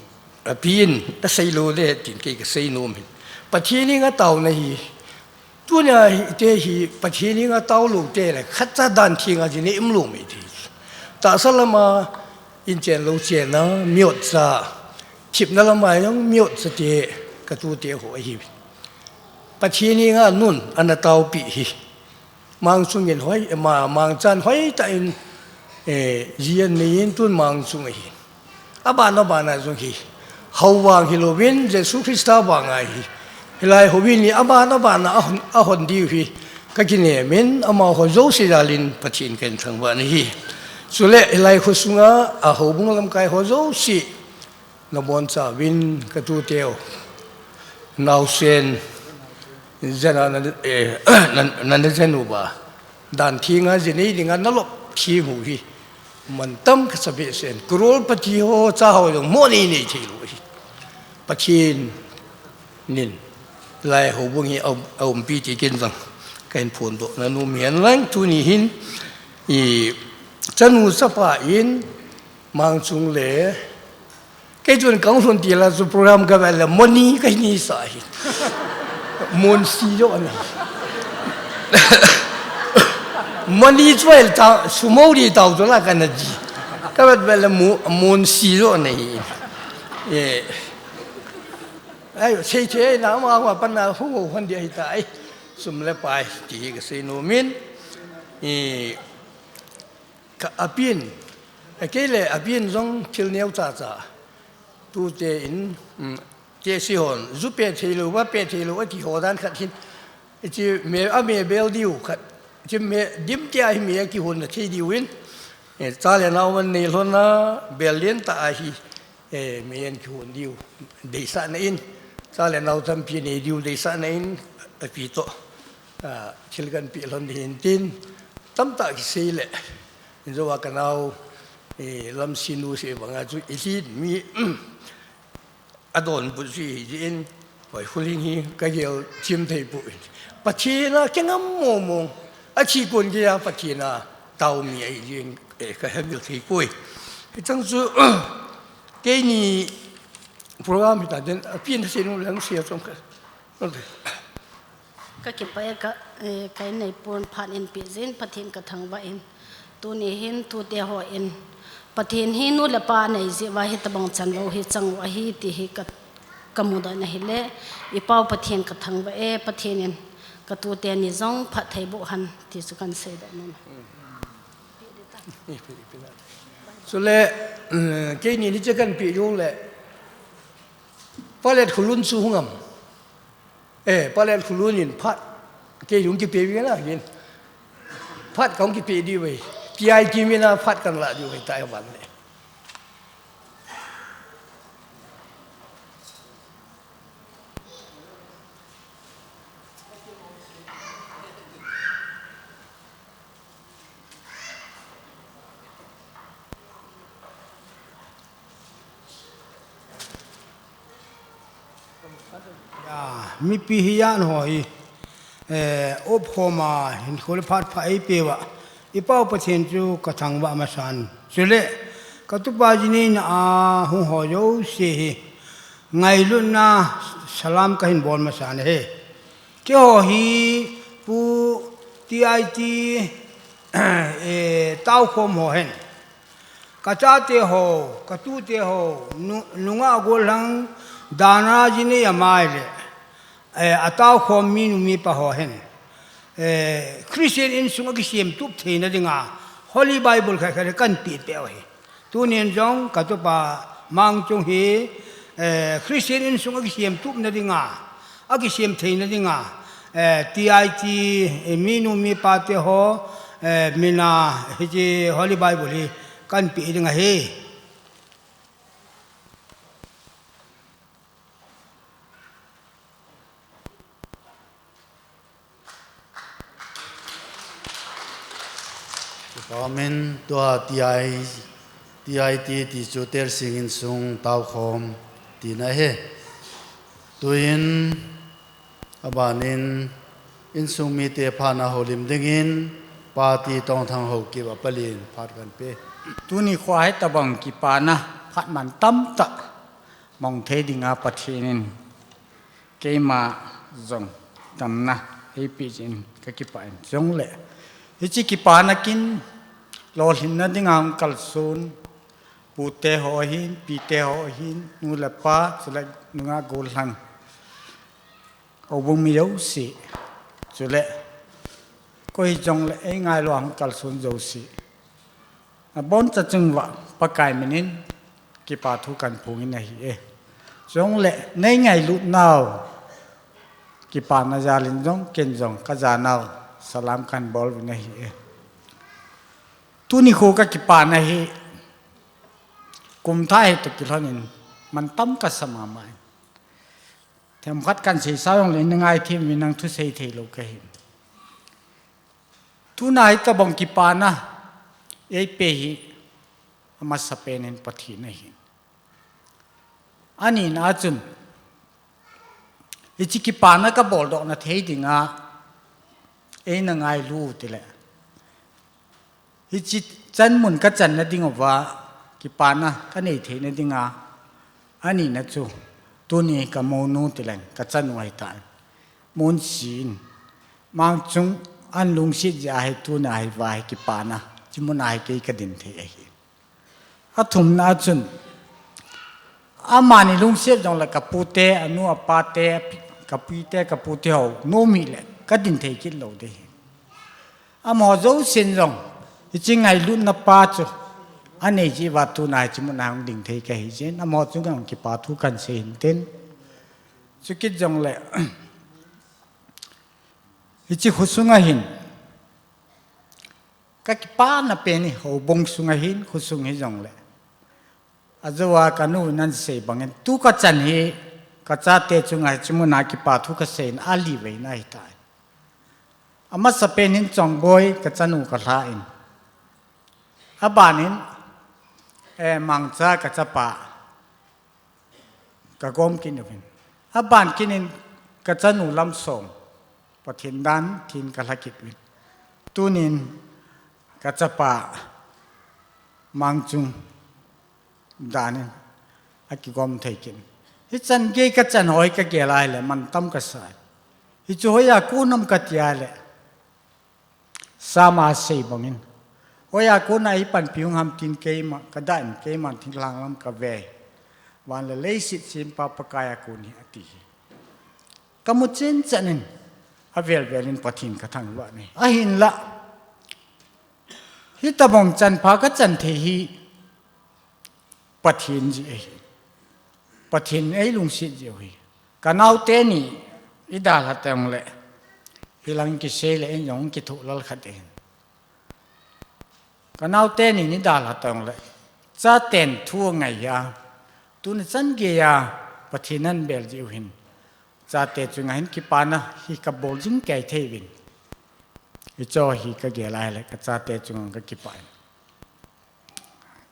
api in, asei lou le, tin kei ka sei nom hin. Pathen henga taona hi, tunia hi, te hi, Pathen henga tao lou te le, khatcha dan thenga jin i um lou mai thei. Tahsa lama, in chen lou chen a, miotcha, thipna lama jong miotcha te, ka tute ho ahi. Pathen henga nun, ana taopi hi. Mangchung in hoi, ma, Mangchan hoitah in, eh, ji an nei in tun Mangchung ahi. Aban, aban a jong hi. Hou vang hilouvin, Jesu Christa vang ahi. Hilai hou in hi aban, aban a ahon, ahon diu hi. Ka kinem in, amaho jouse jal in Pathen ka hin thangvah na hi. Chule, hilai khosunga, a houbung lamkai ho jouse. Na boncha uvin ka tute u. Naosen, jana na, eh, na, na, na jen uva. Dan thenga ji nei dinga na lop theng u hi. Mantam ka sa behseh in. Crorepati ho cha ho jong mo nei nei thei lou hi. Pathen in. Lai houbung hi a, aumpi ti ken jong. Ka hin phondoh na nom hen lang tuni hin. I chanu chapa in Mangchung le Kei chun ka hung lhun til a chu program ka vet le Moni ka ni sa hi. Monsi jo ana. Moni chu el ta sumo ri tau chu la ka na ji. Ka vet vet le Mo-, Monsi jo ana hi. Eh. Ai, sei che na ma ma pan na hu hu hon dia hi ta ai. Sum le pai ti hi ka sei nom in. Eh. Ka, api in, a kei le api in jong thil neo cha cha. Tute in, um, te si hon, ju pe thei lou, va pe thei lou, ati ho dan khat hin. Chi me, a me bel diu khat. Chi me, dim tia hi me a kihon na thei diu in. E, cha le nao man nei lhon na, bel lien ta a hi. Eh, mi an kihon diu deisah na in, cha le nao tampi nei diu deisah na in, api toh, ah, thil kan pe lhon ding hin tin, tamtah kisei le, in jo a ka nao, eh, Lamsinu sei banga chu i lhin mi, a donbut chu i hi jin, hoi huling hi ka gel chim thei poi. Pathen a kingam mong mong, a thi kon gei a Pathen a tao mi ahi jin, eh, ka hemil thei poi. Hichang chu, Keini program hita den, api in sei nom leng sei a chom kha. Ka kipah e ka, eh, ka inneipu in phat eipeh jeh in Pathen ka thangvah in. Tuni hin tute ho in Pathen hi nu le pa nei jeh uva hitabang chanlou hi chang u ahi ti hi ka, ka mudoh na hile, i Pau Pathen ka thangvah e, Pathen in ka tute ni jong phatthei boh hen ti chu kan seidoh nom. Chule, um, keini ni che kan pe jong le, Palet Khulun chu hung am. Eh, Palet Khulun in phat, kei hung kipe ve na hin. Phat ka hung kipe diu ve. T I T min a phat kan la diu ve tai van le. Ya, mipi hi jan ho hi, eh, opkhom a hinkho le phat pha eipeh uva, i Pau Pathen chu ka thangvah masan. Chule, ka tupa ji neina a hung ho jouse hi, ngailutna salam ka hin bol masan ahi. Keiho hi Pu T I T, eh, taokhom ho hen. Ka chate ho, ka tute ho, nu-, nungah gollhang dan a ji nei a mai le, eh, a taokhom minu mipa ho hen. Eh, Christian insung a kisem tup theina dinga, Holy Bible khat khat kan pe pe u ahi. Tunin jong ka tupa Mangchung hi, eh, Christian insung a kisem tupna dinga, a kisem theina dinga, eh, T I T, eh, minu mipa te ho, eh, min a hiche Holy Bible hi kan pe ding ahi. Amen. Tua T I, T I T ti chu Tersing insung taukhom tina ahi. Tuin abanin insung mite phatna houlim dingin Pati Tongthang Haokip a palin phat kan pe. Tuni kho hi tabang kipana phat mantam tah mong thei dinga Pathen in keima jong damna eipeh jeh in kakipah in. Chule hiche kipana kin lolhinna dinga hung kalson pute ho ahin, pite ho ahin, nu le pa, chule nungah gollhang, houbung mi jouse, chule koi jongle eingailu a hung kalson jouse, naboncha chunguva Pakai minin kipa thu kahin phong in ahi e. Chule neingailutnau kipana jal in jong ken jong kajanau salam kahin bol uvin ahi e. Tuni kho kakipana hi kum thah hi toh kilhon in mantam kasa mama in. Themkhat kahin seisa jongle nangai them uvin, nang thusei theilou kahin. Tuna hi tabang kipana eipeh hi amasapen in Pathen ahin. Anina a chun, hiche kipana kaboldohna thei dinga eina ngailu tile, hiche chan mun kachanna dinguva kipana kanei theina dinga, anina chu tuni kamonu tileng kachanu ahitan. Monsi in, Mangchung an lungset jeh a hi tuna hiva hi kipana hiche muna hi kei kadin thei ahi. Athumna a chun, amani lungset jongle kapute, anu apate, kapite, kapute ho nom hile kadin thei kit lou ding ahi. Amaho jousen jong hiche ngailutna pa chu anei jeh uva tuna hiche muna hung ding thei kahi jeh in, amaho chunga jong kipa thu kahin sei hintin. Chukit jongle hiche khosunga hin kakipana pen hi houbung sunga hin, khosung hijongle ajouva kanu in ahin sei bangin, tu kachan hi kachate chunga hiche muna kipa thu kasei in ali veina ahitai. Amasapen hin Chongboi kachanu kalhan, abanin, eh, Mangcha kachapa kagom kit uvin, aban kit in kachanu Lamsong Pathen dan thin kalha kit uvin, tunin kachapa Mangchung danin akigom thei kit in. Hichan gei kachan ho hi kagel a ahile mantam kasa in. Hichu hoiya kon ham kati a ahile, Sama sei bangin, hoiya kona eipanpi hung ham tin keima kadah in, keiman thinglhang lam kave, van le leiset sempa Pakai a kon hi ati hi. Kamu chenchan in, avel vel in Pathen kathangvah in ahi. Ahinla, hitabang chanpha kachan thei hi Pathen jeh ahi. Pathen eilungset jeh u ahi. Kanaote ni idalha tengle, hilang kisei le in jong kithoh lal khat ahin. Kanaote ni idalha tengle, chaten thu angai a, tuni chan geiya Pathen ahin bel jeh u hin, chate chunga hin kipana hi kabol jing kei thei uvin. Hicho hi kagel a ahile kachate chunga kakipah in.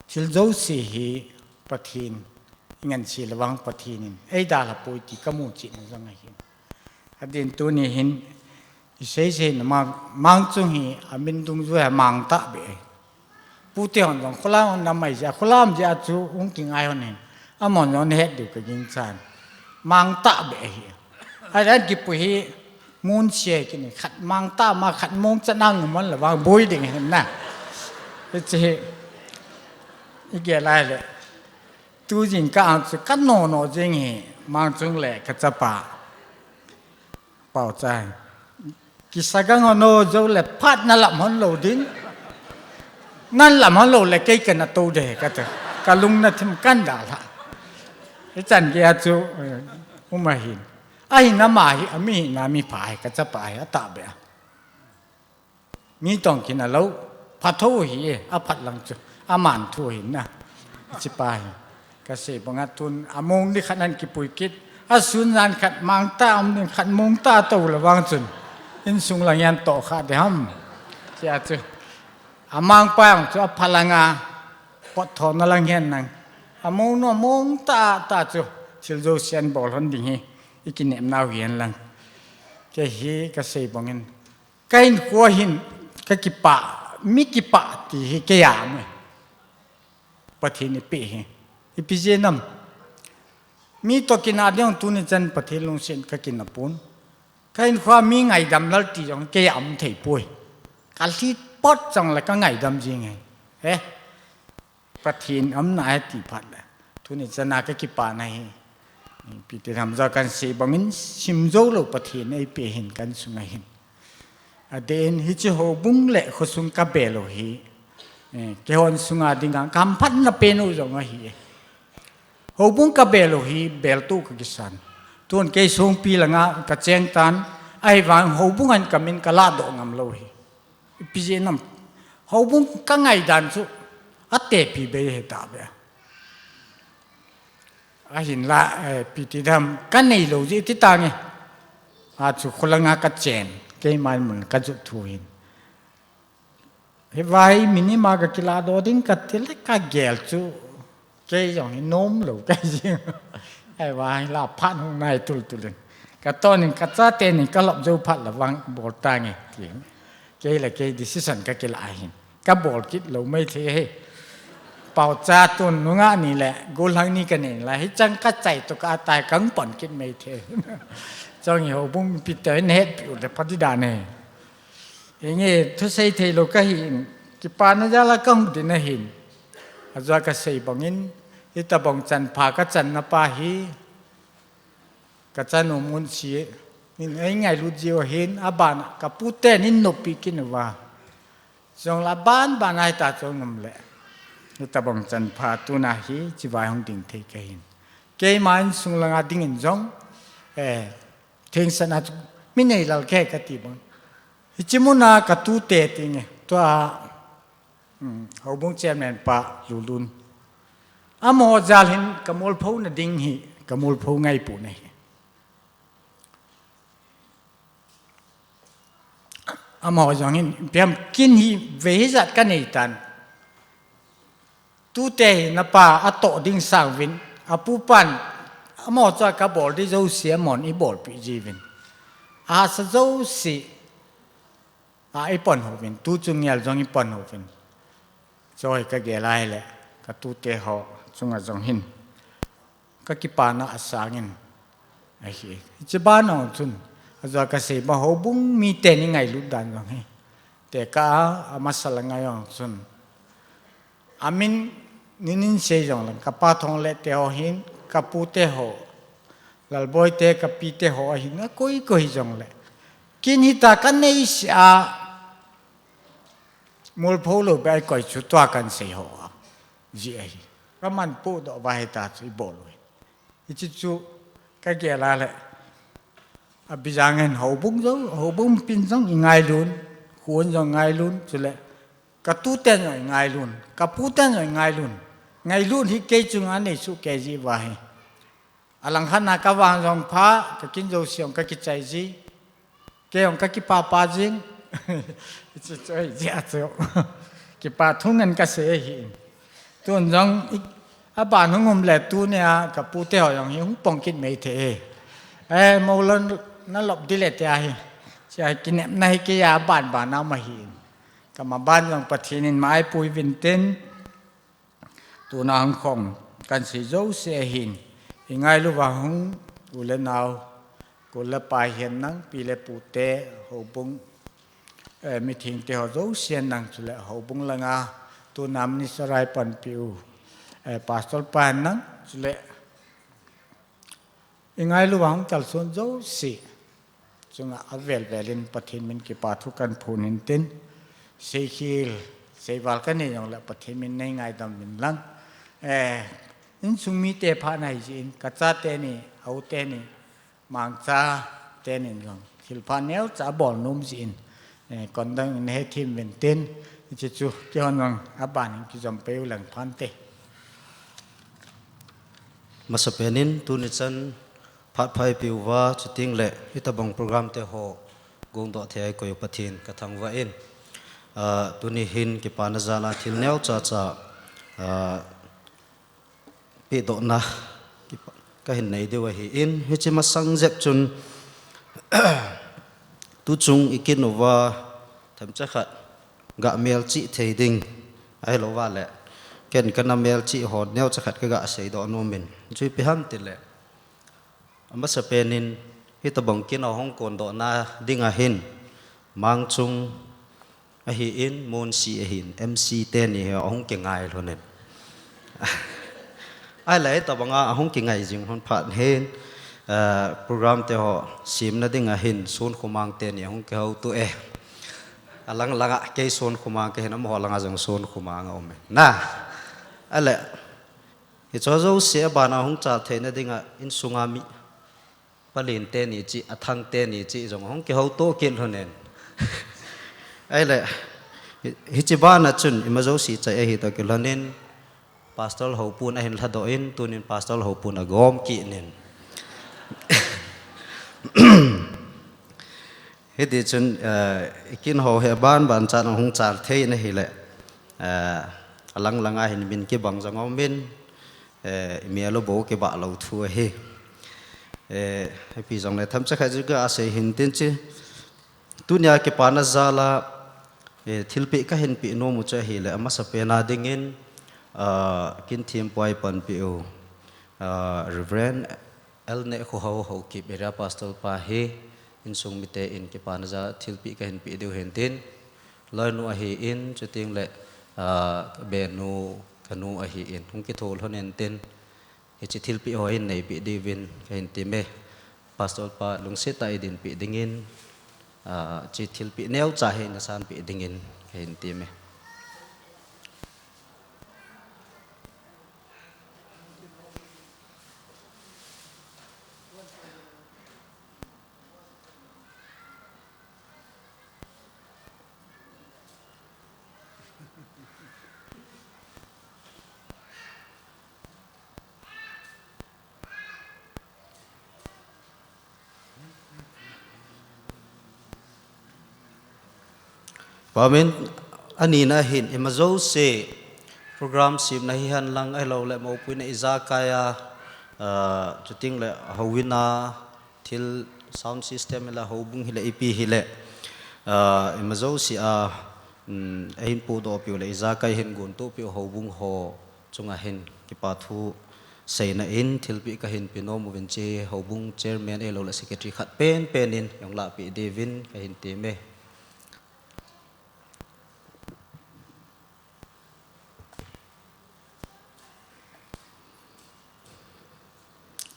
Thil jouse hi Pathen, ingansei le vang Pathen in eidalha poi ti kamu chetna jong ahi. Adin tuni hin, isei sei na Mang, Mangchung hi amin dungjui a Mangtahbeh ahi. Pute hon jong kholam hon nam ahi jeh a, kholam jeh a chu hung kingai hon hin, amahon jong ahet diu kagingchan. Mangtahbeh ahi. Ahin kipui hi, Mun sia kini khat Mangtah ma khat Mongchat a ngum hon le vang boi ding ahin na. Hiche hi igel a ahile, tu jingkah a chu kanono jing hi, Mangchung le kachapa Paocha hi. Kisa gang hon o, jou le phat nalam hon lou ding. Nalam hon lou le kei kana tou de kati. Kalung nathim kadalha. Hichan geiya chu, eh, um ahin. Ahin ama hi, ami hi, na mipha hi, kachapa hi, atahbeh a. Mi tong kina lou, phathu hi, aphat lang chu, aman thu hin na. Hichepa hi. Kasei banga tun, among ni khat ahin kipui kit. Asun jan khat Mangtah, um ni khat Mongtah tou le vang chun. Insung lang ahin tohkhah ding ham. Chia chu. Amang pa ang chu aphalanga, pot thona lang hen lang. Among no, among ta, ta chu, thil jouse abol hon ding hi, i kinepnau hihen lang. Kei hi kasei bangin. Ka hinkho hin, ka kipah, mi kipah ti hi kei a um e. Pathen in eipeh hi. Ipi jeh ham. Mi toh kinah ding tuni chan Pathen lungset in ka kinah pon. Ka hinkho a mi ngaidam lal ti jong kei a um thei poi. Ka lhit pot jongle ka ngaidam jing e. He. Pathen umna ahi ti phat le. Tuni chan a ka kipana hi. Ipi ti ham, jouse kasei bangin simjou lou Pathen in eipeh hin ka insung a hin. Adeh in hiche houbung le khosung ka bel u hi. Eh, keihon sunga dinga ka hamphatna pen u jong ahi. Houbung ka bel u hi, beltoh ka kisan. Tun kei songpi langa ka cheng tan, ahivang houbung a hin ka min ka ladoh ngam lou hi. Ipi jeh ham. Houbung ka ngaidan chu, atepi bei ahi tave. Ahinla, eh, ipi ti ham, ka neilou jeh ti tange. Achu kholanga ka chen, keiman mun ka jot thu hin. Hiva hi min ima ka kiladoh ding ka ti le ka gel chu. Kei jong hi nom lou ka jing. Hiva hi la phat hung nai tultul in. Ka tonin ka chate nin ka lop jou phat la vang bol tange ti. Kei le kei decision ka kila ahin. Ka bol kit lou maithei hi. Paocha tun nungah ni le gollhang ni ka nei la. Hichang ka chai toh ka tai kang pon kit maithei. Chong hi houbung pi te in hetpiu le pha ding dan e. Inge thusei thei lou ka hin, kipana jal a ka hung ding ahin. Ajeh a kasei bangin, hitabang chanpha ka channa pa hi, ka chan u mun si, in ei ngailut jiu ahin, aban ka pu ten in nopi kit uva. Jong la ban ban a hita chong um le. Hitabang chanpha tuna hi, chivai hung ding thei ka hin. Keima insung langa dingin jong, eh, thengsahna chu, mi nei lal kei ka ti bang. Hiche muna ka tute tinge, tua, um, houbung chairman pa Lulun. Amaho jal hin ka molphona ding hi, ka molpho ngai pon ahi. Amaho jong hin, ipi ham kin hi vei hijat ka nei tan. Tute hi napa atoh ding sang uvin, apu pan, amaho chu ka bol ding jouse amahon eibolpeh jiuvin. Ahahsa jouse, a eipon houvin, tu chung ngel jong eipon houvin. Choi ka gel a hile, ka tute ho chunga jong hin. Ka kipana asangin. Ahi. Hiche ban a chun. Ajeh a kasei bang houbung miten ingailut dan jong hi. Tekah a, amasa langa jong chun. Amin, nin in sei jongle, ka pa Thongleh te ho hin, ka pu te ho. Lalboi te, ka pi te ho ahin, akoi koi jongle. Kin hita ka nei seh a, molpho lou beh a eikoi chu tua kan sei ho a. Ji ahi. Ka man podoh uva hita chu eibol u hi. Hiche chu ka gel a le. Abijang in houbung jong, houbung pin jong eingailun, khun jong ngailun, chule ka tuten jong eingailun, ka puten jong eingailun. Ngailut hi kei chunga nei soh kei ji uva hi. Alangkhat na ka vang jong pha, ka kin jouse jong ka kichai ji. Kei jong ka kipah pah jing. Chu chu ahi jeh a chu. Kipah thu ngen ka sei ahi. Tun jong i, aban hung um le tunia ka pu te ho jong hi hung pong kit maithei. Eh, mo lon na lop ding le tia hi. Chia kinepna hi kei a ban ban a um ahi. Ka maban jong Pathen in mai pui uvin tin. Tuna hung khom kan sei jouse ahin, eingailu uva hung u le nau, kul le pai hihen lang, pi le pu te, houbung, eh, meeting te ho jouse hihen lang chule houbung langa, tuna minister a eipanpi u, eh, pastor pa hihen lang chule eingailu uva hung kalson jouse chunga avel vel in Pathen min kipathu kan phong in tin, seikhel, seival kanei jongle Pathen min nei ngaidam uvin lang. Eh, insung mite pha nahi jeh in, ka chate ni, a u te ni, mangcha te nin jong thilpha neocha abol nom jeh in, eh, kondang in hethem uvin tin, hiche chu keihon jong aban in kijom peh u lang phante. Masapen in tuni chan phat pha eipeh uva, chuteng le hitobang program te ho gongdoh thei a eikoi u Pathen kathangvah in. Ah, tuni hin kipana jal a thil neocha cha, ah, pedohna kipa-, kahin nei diu ahin, hiche masang jep chun tuchung ikin uva themcha khat ga melchih thei ding ahilouva le, ken kana melchih ho neocha khat kaga seidoh nomin. Chuche ipi ham tile, amasapen in, hitobang kin ahung kondohna ding ahin, Mangchung ahin, Munsi ahin, M C teni hi ahung kingai lhonin. Ahile hitobanga ahung kingai jing lhon phat hin, eh, program te ho semna ding ahin, Sonkhomang teni ahung kihouto e. Alang langa kei Sonkhomang kahin, amaho langa jong Sonkhomang aume. Na, ahile, hiche jouse abana hung chal theina dinga insunga mi palen teni cheh, athang teni cheh jong hung kihouto kit lhonin. Ahile, hi-, hiche bana chun ima jouse chai ahitoh kit lhonin, Pastor Houpun ahin lhadoh in, tunin Pastor Houpun agom kit in. Hiti chun, eh, ikin ho hi aban ban chan ahung chal thei in ahile, eh, alang langa hin min kibang jong aumin, eh, imel u bou kibah lou thu ahi. Eh, ipi jongle themcha khat chu ga sei hin tin chu, tunia kipana jal a, eh, thilpeh kahin peh nom u chu ahile, amasapen a dingin, ah, kin thempu a ipanpi u, ah, Reverend L. Nehkhohao, Haokip Area Pastor pa hi, insung mite in kipana jal a thilpeh kahin peh diu ahin tin, loinu ahin, chuteng le, ah, benu kanu ahin, hung kitho lhonin tin, hiche thilpeh ho hin neipeh diuvin kahin time. Pastor pa lungset tah a idinpeh dingin, ah, hiche thilpeh neocha hi nasanpeh dingin kahin time. Pamin, anina hin, ima jouse program semna hihen lang ahilouleh, moupuina ijakai a, ah, chuteng le houin a, thil sound system hile, houbung hile, ipi hile, ah, ima jouse a, um, ahin podoh piu le, ijakai hin gontoh piu houbung ho chunga hin kipa thu seina in thilpeh kahin pe nom uvin, hiche houbung chairman ahilouleh secretary khat penpen in hung lahpeh diuvin kahin time.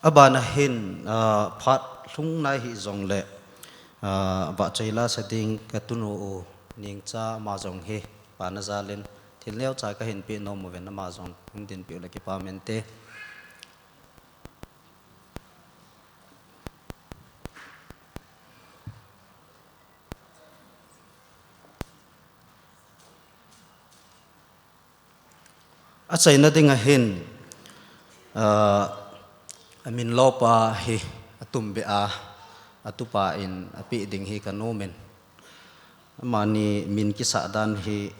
Abana hin, ah, phat lhung nai hijongle, ah, vahchoi lasa ding katunu u Nengcha ama jong hi, kipana jal in thil neocha kahin pe nom uvin, ama jong hung dinpeh u le kipa mente. Achaina dinga hin, ah, amin lopa hi atumbeh a, atupa in apeh ding hi kanom in. Amani min kisah dan hi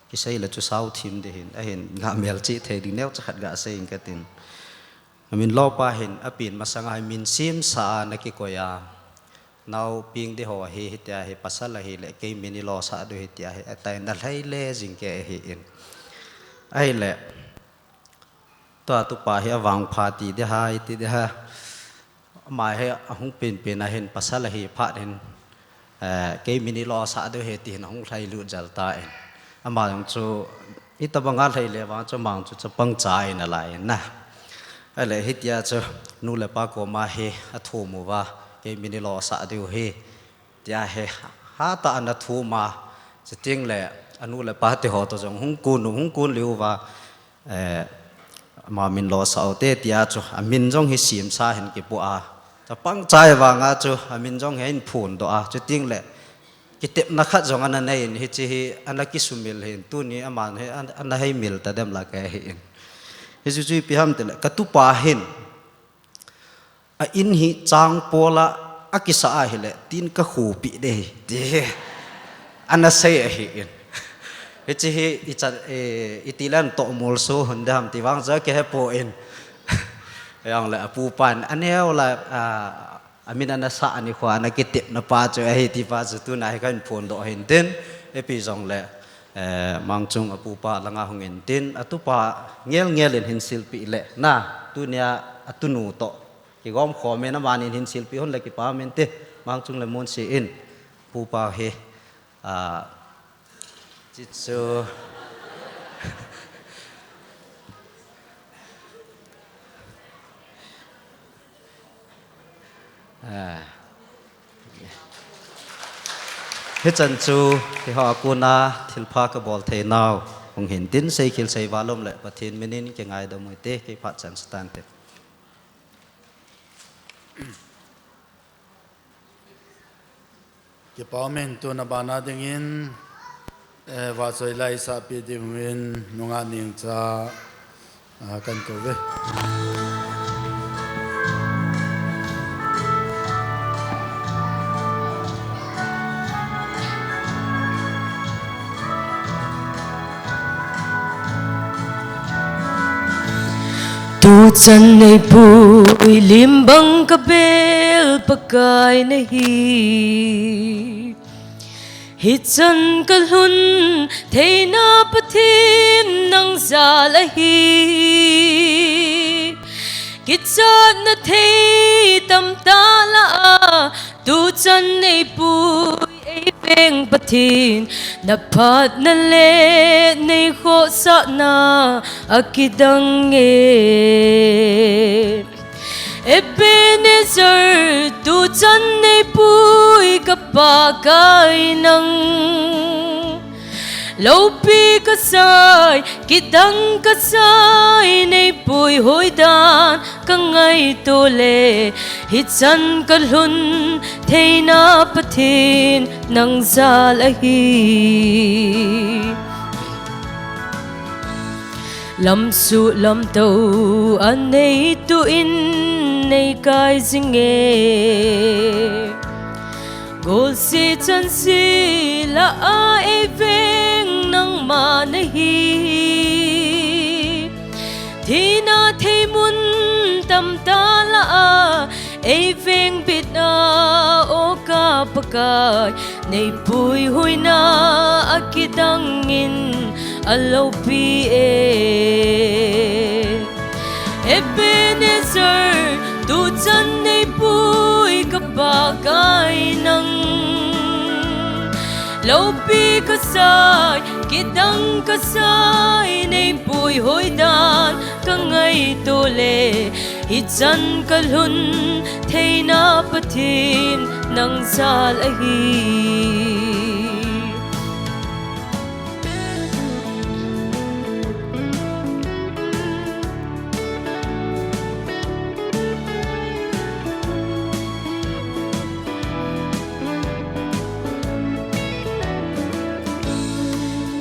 kisei le chu sao thim ding ahin, ahin ga melchih thei ding neocha khat ga sei inge katin. Amin lopa hin apen masanga hi min semsa a ana kikoi a, nao peng ding ho ahi, hitia hi pasal ahile kei min ilosah diu ahi tia hi, atai na lhai le jing kei ahin. Ahile, tua tupa hi avangpha ti ding ham, ti ding ham. Ama hi ahung penpen a hin pasal ahi phat hin, eh, kei min ilosah diu ahi ti hin ahung lhailut jel tan. Ama jong chu, itobanga lhai le vang chu, ama jong chu chapang cha ahi nalai in na. Ahile hitia chu, nu le pa koma hi athum uva, kei min ilosah diu ahi, tia hi hatah a ana thum a, chuteng le anu le pa te ho toh jong hung kon u, hung kon lheh uva, eh, ama min losah u hite tia chu, amin jong hi semsa hin kipoh a, chapang cha ahi vanga chu, amin jong hi ahin phondoh a, chuteng le kitepna khat jong ana nei in, hiche hi ana kisumil hin, tuni aman hi ana, ana hei mil tadem la kahe in. Hichu chu ipi ham tile, katupa hin, a in hi changpol a akisah ahile, tin kakhopi ding ahi, ti hi ana sei ahin. Hiche hi ichan, eh, iti len toh molso hon ding ham ti vang chu kihe poi. Ahivang le apupan aneo la, ah, amin ana sah nikho ana kitepna pa chu ahi ti pa chu tuna hi kahin phondoh hin tin, ipi jong le, eh, Mangchung apupa langa hung in tin, atupa ngel ngel in hin silpeh le na, tunia atunu toh kigom khom in amani hin silpeh hon le kipa um inte, Mangchung le Munsi in, pupa hi, ah, Chichu. Ah. Hichan chu, keiho a kona thilpha kabol thei nau hung hin tin, seikhel seival um le Pathen min in kingaidam u hite, kei phat chan sa tante. Kipa um in tuna bana dingin, eh, vahchoi la isahpeh diuvin nungah Nengcha, ah, kakou uve. Tuchan neipui lim bang kabel Pakai nahi. Hichan kalhun theina Pathen nang jal ahi. Kichatna thei tamtah lah a, tuchan neipui eiveng Pathen, naphatna le neikhohsahna akidang e. Ebenezer, tuchan neipui ka Pakai nang. Loupi kasai, kidang kasai, neipui hoidan kangaito le, hichan kalhun theina Pathen nang jal ahi. Lamsuh lamtou anei tuin neikai jing e. Golseh chanseh lah a eiveng nangma nahi. Thina theimun tamtah lah a, eiveng bitna o ka Pakai, neipui hoina akidang in aloupi e. Ebenezer, tuchan neipui ka Pakai nang. Loupi kasai, kidang kasai, neipui hoidan kangaito le, hichan kalhun theina Pathen nang jal ahi.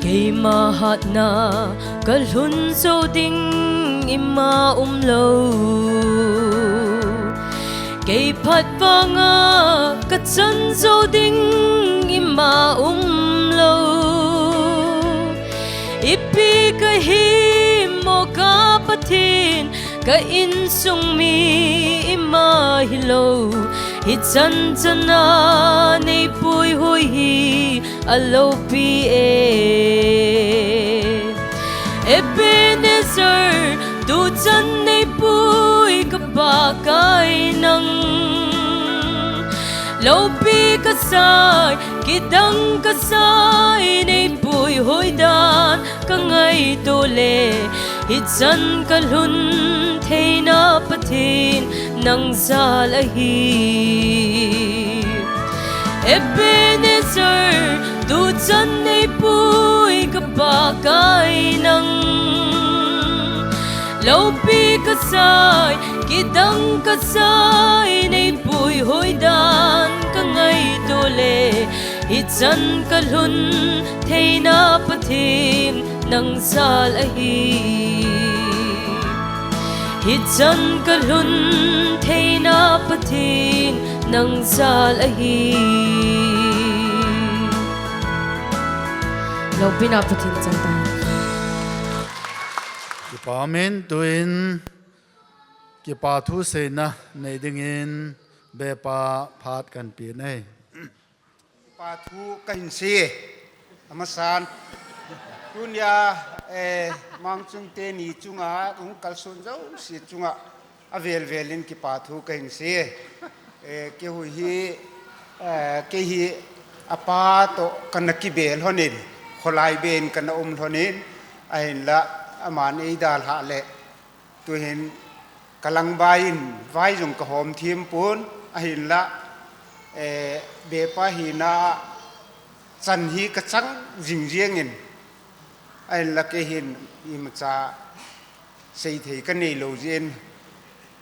Keima hatna kalhun jou ding ima umlou. Kei phat vanga kachan jou ding ima umlou. Ipi kahim o ka Pathen, ka insung mi ima hilou. Hichan chana neipui hoi hi aloupi e. Ebenezer, tuchan neipui ka Pakai nang. Loupi kasai, kidang kasai, neipui hoidan kangaito le, hichan kalhun theina Pathen nang jal ahi. Ebenezer, tuchan neipui ka Pakai nang. Loupi kasai, kidang kasai, neipui hoidan kangaito le, hichan kalhun theina Pathen nang jal ahi. Hichan kalhun theina Pathen nang jal ahi. Loupina Pathen chang tahen. Kipa min tuin, kipa thu seina nei dingin, Bepa phat kan pe nei. Kipa thu kahin sei e. Amasan. Tunia, eh, Mangchung teni chunga, hung kalson jouse chunga, avel velin kipa thu kahin sei e. Eh, keiho hi, eh, kei hi apa toh kana kibel lhonin, kholai ben kana um lhonin, ahinla, aman eidalhah le, tuhin kalangbai in vai jong kahom thim pon, ahinla, eh, Bepa hina chan hi kachang jing jengin, ahinla kei hin imacha seithei kanei lou jeh in,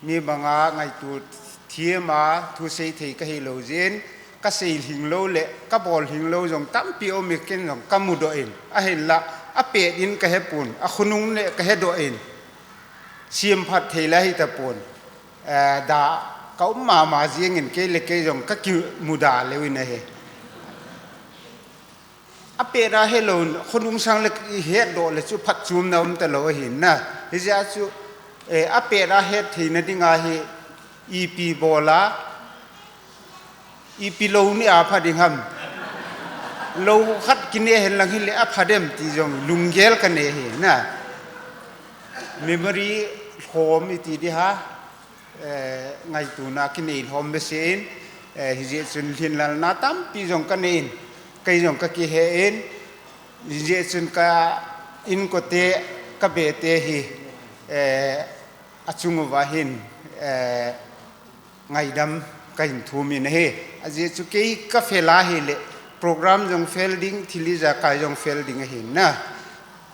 mi banga ngaito thim a thu seithei kahi lou jeh in, kasei lhing lou le kabol lhing lou jong tampi um e, ken jong kamudoh in, ahinla, apet in kahepon, akhonung le kahedoh in, semphat thei la hitapon, eh, da kaum mama jengin kei le kei jong kakimuda leu in ahi. Apet a helou, khonung sang le ihetdoh le chu phatchomna umtalou ahin na. Hijeh a chu, eh, apet a hettheina dinga hi ipi bol a, ipi lou ne a pha ding ham. Lou khat kine hen lang hile apha dem ti jong lunggel kanei ahi na. Memory lhom iti di ha. Eh, ngaitona kinei lhom behseh in, eh, hijeh chun lhinlelna tampi jong kanei in, kei jong kakihe in, hijeh chun ka inkote, kabete hi, eh, achung uva hin, eh, ngaidam kahin thum in ahi. Ajeh chu kei kafel a hile, program jong fel ding, thil ijakai jong fel ding ahin na.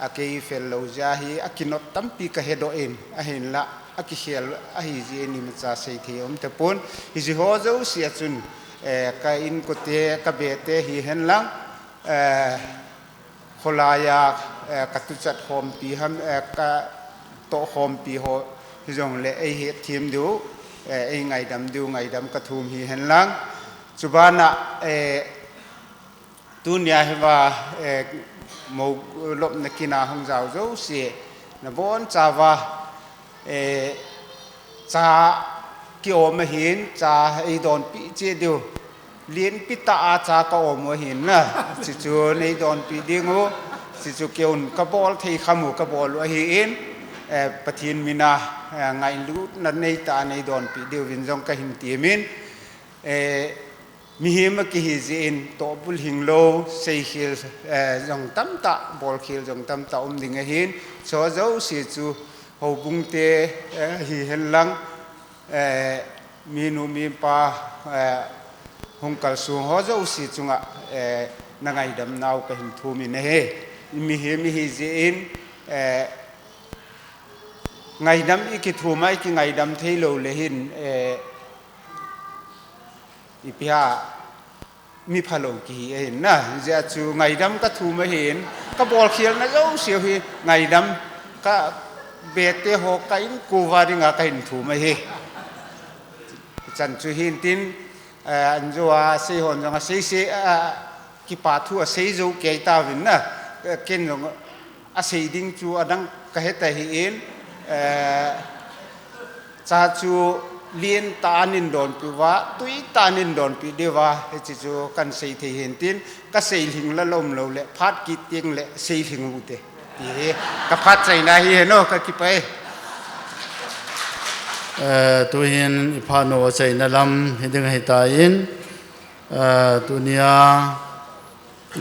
Akei fel lou jeh a hi, akinot tampi kahedoh in, ahinla, akikhel ahi jeh in imacha seithei umtapon, hijeh ho jouse a chun, eh, ka inkote, kabete hihen lang, eh, kholai a, eh, katuchat khompi ham, eh, katoh khompi ho hijongle eihet thim diu, eh, eingaidam diu, ngaidam kathum hihen lang. Chubana, eh, tunia hiva, eh, mou lopna kina hung jao jouse, nabonchauva, eh, cha kiom ahin, cha eidonpi cheh diu. Lenpi tah a cha kaom u ahin na. Chuchu neidonpi ding u. Chuchu keihon kabol thei kham u kabol u ahin, eh, Pathen mina, eh, ngailutna neitah a neidonpi diuvin jong kahin temin, eh, mihem akihi jeh in tohbul lhing lou, seikhel, eh, jong tamtah, bolkhel jong tamtah um ding ahin, chu jouse chu houbung te, eh, hihen lang, eh, minu mipa, eh, hung kalsong ho jouse chunga, eh, nangaidam nau kahin thum in ahi. Mihem ihi jeh in, eh, ngaidam ikithum a ikingaidam thei lou le hin, eh, ipi ham, mi phalou kihi ahin na. Hijeh a chu ngaidam kathum ahin, kabolkhelna jouse hi ngaidam, kabete ho ka inko uva dinga kahin thum ahi. Chan chu hintin, eh, anjo a seihon jong asei sei, eh, kipa thu asei jou kei tauvin na, eh, ken jong asei ding chu adang kahe ta ahin, eh, cha chu lentah a neidonpi uva, tuitah a neidonpi diuva, hiche chu kahin sei thei hintin, kasei lhing la lom lou le, phat kit teng le sei lhing u te. Ti hi, kaphat chaina hi heno, kakipah e. Eh, tuhin iphat nom achaina lam hiding ahitan, eh, tunia,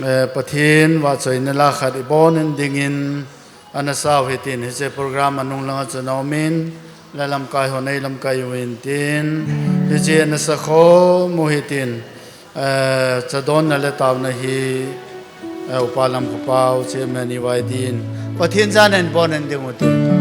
eh, Pathen vahchoina la khat ibon in dingin, ana sao hitin, hiche program anung langa chun aumin, la lamkai hon eilamkai uvin tin, hiche ana sakhom u hitin, Eh, chadonna le taona hi, eh, Upa Lamkhopau, Chairman E Y D in, Pathen jana in bon in ding u tin.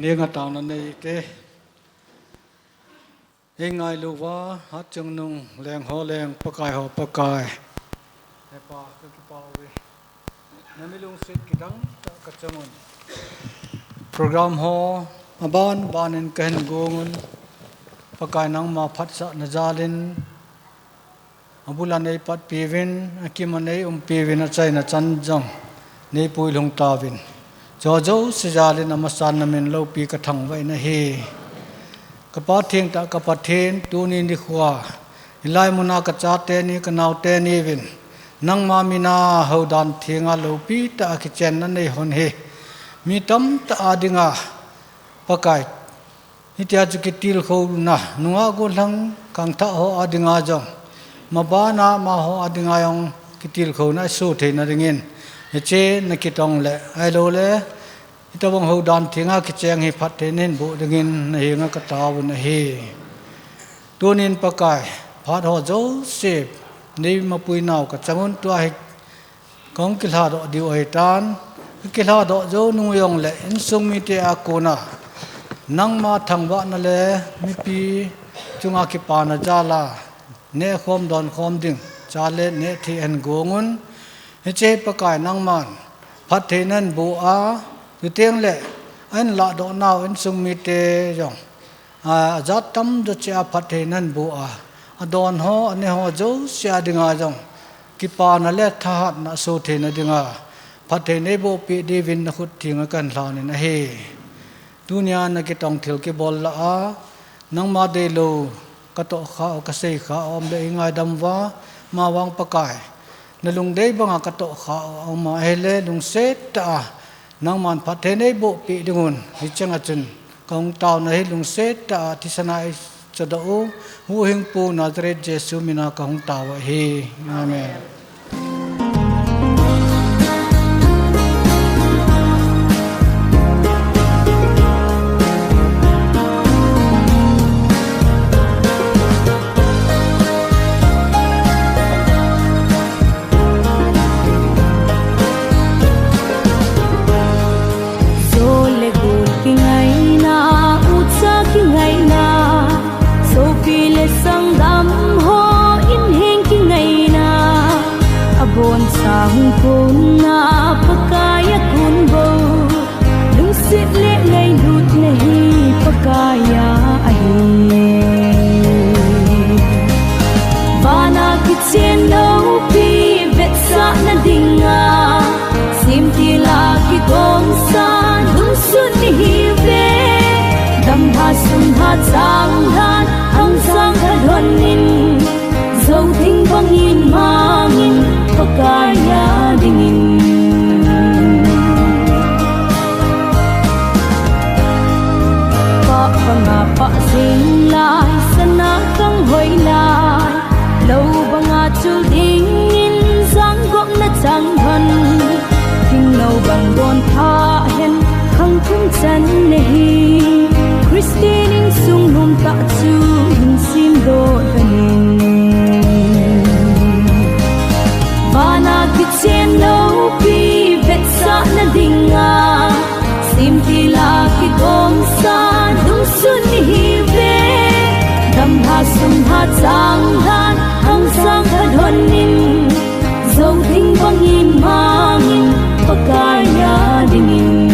Ning'a taona nei te. Ei ngailu uva, Hatchungnung leng ho leng, Pakai ho Pakai. Hepa, kakipah uve. Nami lungset kidang tah kachang un. Program ho, aban ban in kahin gong un. Pakai nangma phatsahna jal in. Abul a nei patpi uvin, akim a nei umpi uvin, achaina chan jong nei puilhung tauvin. Chujouse jal in amasan namin loupi kathangvah in ahi. Kapa thengtah ka Pathen, tuni nikho a, hilai mun a kachate ni, kanaote ni uvin, nangma min a houdan theng a loupi tah a kichenna nei hon hi. Mi tamtah a dinga, Pakai, hitia chu kitilkhouna, nungah gollhang khangthah ho a dinga jong, maban a amaho a dinga jong kitilkhouna asoh theina dingin, hiche nakitong le, ahilou le, hitobang houdan theng a kicheng hi phatthei nahin boh dingin nahenga katao un ahi. Tunin Pakai, phat ho jouse nei mapui nau kachang un, tua hi kahung kilhadoh diu ahitan, kakilhadoh jou nung jongle, insung mite a kona, nangma thangvahna le mipi chunga kipana jal a, nehkhom donkhom ding, cha le neh thei ahin gong un, hiche Pakai nangman phatthei nahin boh a, chuteng le, ahin lahdoh nau insung mite jong, a, ajat tamjo cheh a phatthei nahin boh a, adon ho, aneh ho jouse a dinga jong, kipana le thahatna asoh theina dinga, phatthei nei bohpeh diuvin nakhut theng a kahin lhan in ahi. Tunia nakitong thil kibol lah a, nangma deilou katohkhah u, kaseikha u aum le eingaidam uva, amavang Pakai, nalungdei banga katohkhah u aum a ahile lungset tah a, nangman phatthei nei bohpeh ding un, hicheng a chun kahung taona hi lungset tah a thisan a eichodoh u, Huhhingpu Nazareth Jesu min a kahung tao ahi. Amen. Jou le gol kingaina, ucha kingaina, sopi le sanggam ho inheng kingaina, aboncha hung kona Pakai a kon bou, lungset le ngailutna hi Pakai a ahi. Vana kichen loupi vetsahna dinga, semtil a kigongsa lungsun ihiuve. Damlha sumlha changlhan hung sang khalhon in, jou ding bangin mangin Pakai a dingin. Pah banga pah jing lai, sana kang hoi lai, lou banga chul dingin janggopna chang hon. Thingnou bang don pha hen, khang thum chan nahi, Christian insung nomtah chu hin semdoh lhonin. Vana kichen loupi vetsahna dinga, semtil a kigongsa lungsun ihiuve. Damlha sumlha changlhan hung sang khalhon in, jou ding bangin mangin Pakai a dingin.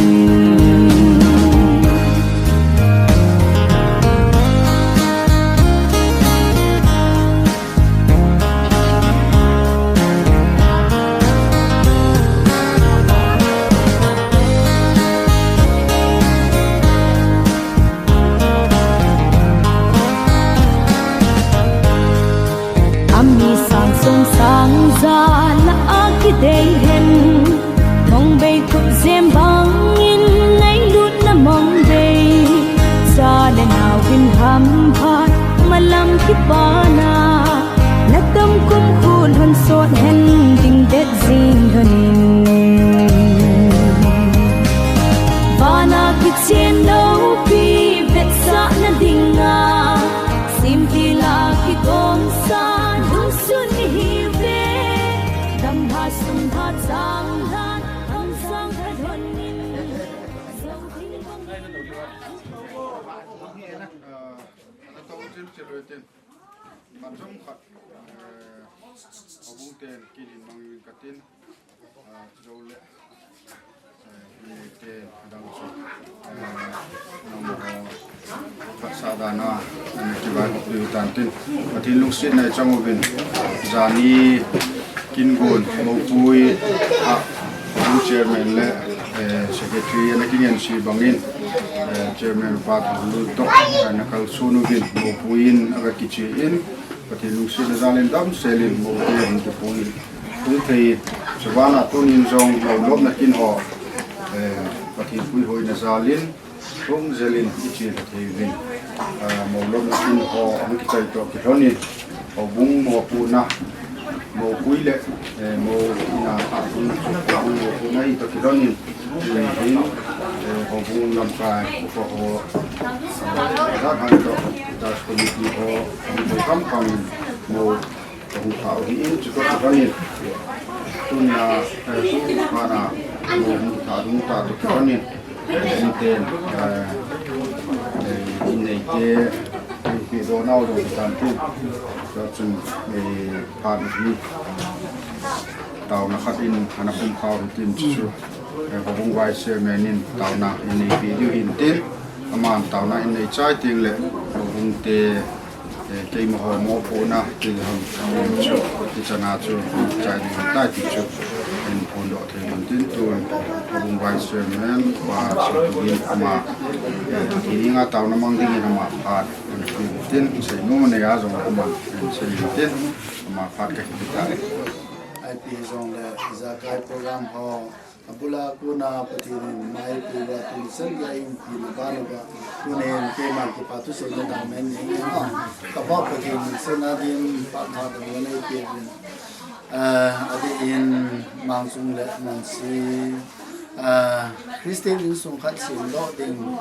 Ami sang som sang ja lah a kidei hen, mong bei khut jem bangin ngailutna mong bei. Cha le nao hin hamphat malam kipana, na tam kumkhu lhon sot hen ding det jing lhonin. Vana kichen loupi vetsahna dinga, semtil a kigongsa lungsun ihiuve. Damlha sumlha changlhan hung sang khalhon in, jou ding bangin Khat jong khat, eh, houbung ten kin hin mang uvin katin, ah, chujou le, eh, te adang chu, eh, nangho phatsah dan a, eh, kivaipoh diu tan tin, Pathen lungsetna i chang uvin, jani kin gon, Moupui a, Chairman le, eh, Secretary ana kingen se bangin, eh, Chairman pa Thangluh toh, eh, ana kalson uvin, Moupui in aga kichen, Pathen lungsetna jal in damsel in Moupui in kipui, pui thei, chubana tunin jong Moulopna kin ho, eh, Pathen puihoina jal in, Hung jel in i che lha thei uvin. Ah, Moulopna kin ho hung kichai toh kilhon in, houbung mopohna, Moupui le, eh, Mou ina a hung, houbung mopohna hi toh kilhon in, eh, hin, eh, houbung lamkai upa ho, eh, jat han toh, Diocese Committee ho, hung koi kam kam in, Mou Ka hung thah u ahin, chutoh kilhon in. Tuna, eh, tuphat a, Mou hung kithah ding tah toh kilhon in. Hung ten, eh, eh, in neite, eh, pehdoh nau jong kitan tin. Chuchun, eh, phat hi taona khat in ana pumkhom u hitin chu. Eh, houbung Vice Chairman in taona in neipeh diu ahin tin. Aman taona in neichai teng le, houbung te Eh, keima ho mopohna, ti ham, chu, ti chana chu, chai ding ham tai ti chu, in phondoh thei un tin tun, houbung Vice Chairman, pa, chu tu in ama, eh, ti ni nga taona mang dingin ama phat, in tin, sei nom nei a jong ama, in sei in tin, ama phat ka hin tai. Ipi jong le, ijakai program ho, Abula kona Pathen in maipui uva tuni chan geiya eiumpina ban uva. Tunin keiman kipa thuseina dang nei in. Kapa Pathen in sena din phatna dang nei pe din. Ah, adeh in Mangchung le Mangsi. Ah, Christian insung khat semdoh ding.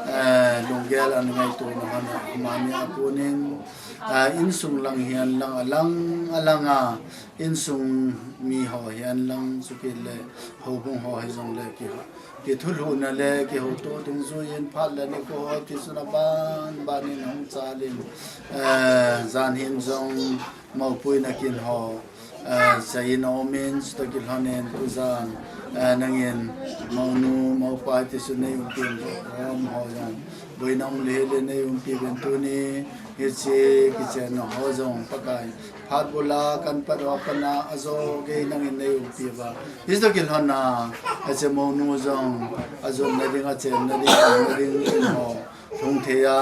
Ah, lunggel ana ngaito na hon a. Amani a konin. Ah, insung lang hihen lang alang, alang a. Insung mi ho hihen lang chukit le. Houbung ho hijongle ki, kithulhuhna le kihoutoh dungjuiyin phat le nikho ho tichun aban banin ahung chalin, eh, jan hin jong moupuina kin ho, eh, chaiyin aumin, chutoh kilhonin tujan, eh, nangin mounu, moupa tichun neiumpi in, hom ho jong boina um le le neiumpi uvin tuni, hiche kichenna ho jong Pakai phat bula kan pat uva pat a ajo gei nangin neiumpi uva. Hiche toh kilhon a, hiche mounu jong, ajotna ding, achenna ding, aumna ding in ho, lhung thei a,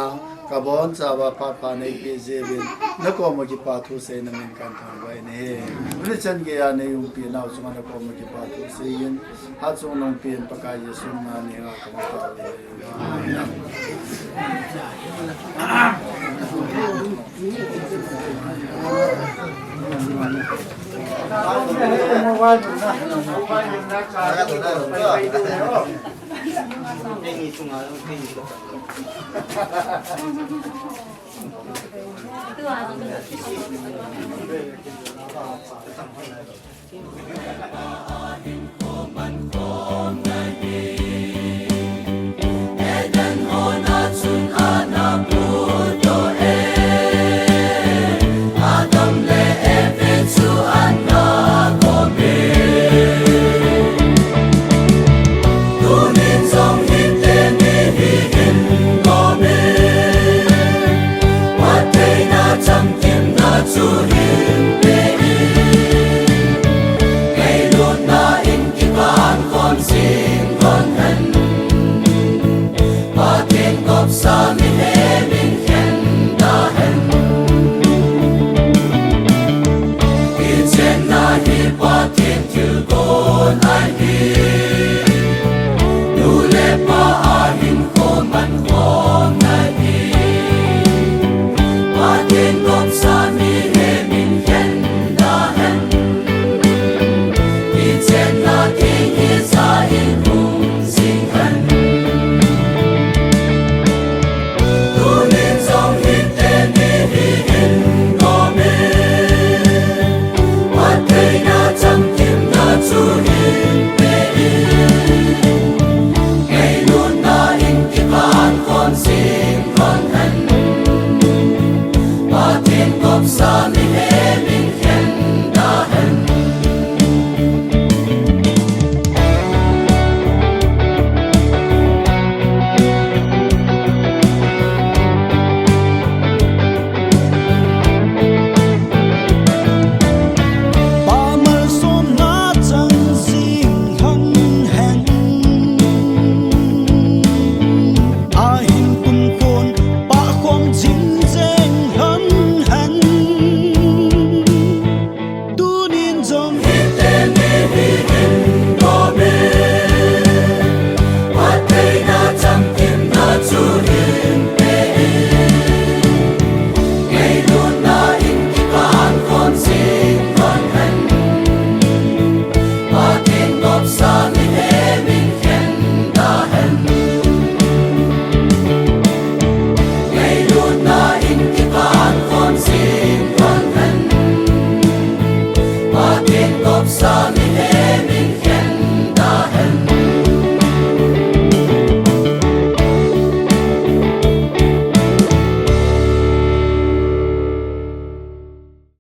kabonchauva phat pha neipeh jeh uvin, nakoma kipa thu seina min kan thangvah in ahi. Tuni chan geiya neiumpi nau chunga nakoma kipa thu seiyin, hatchungnung pen Pakai Jesu min a neiya kama tao e. Amen.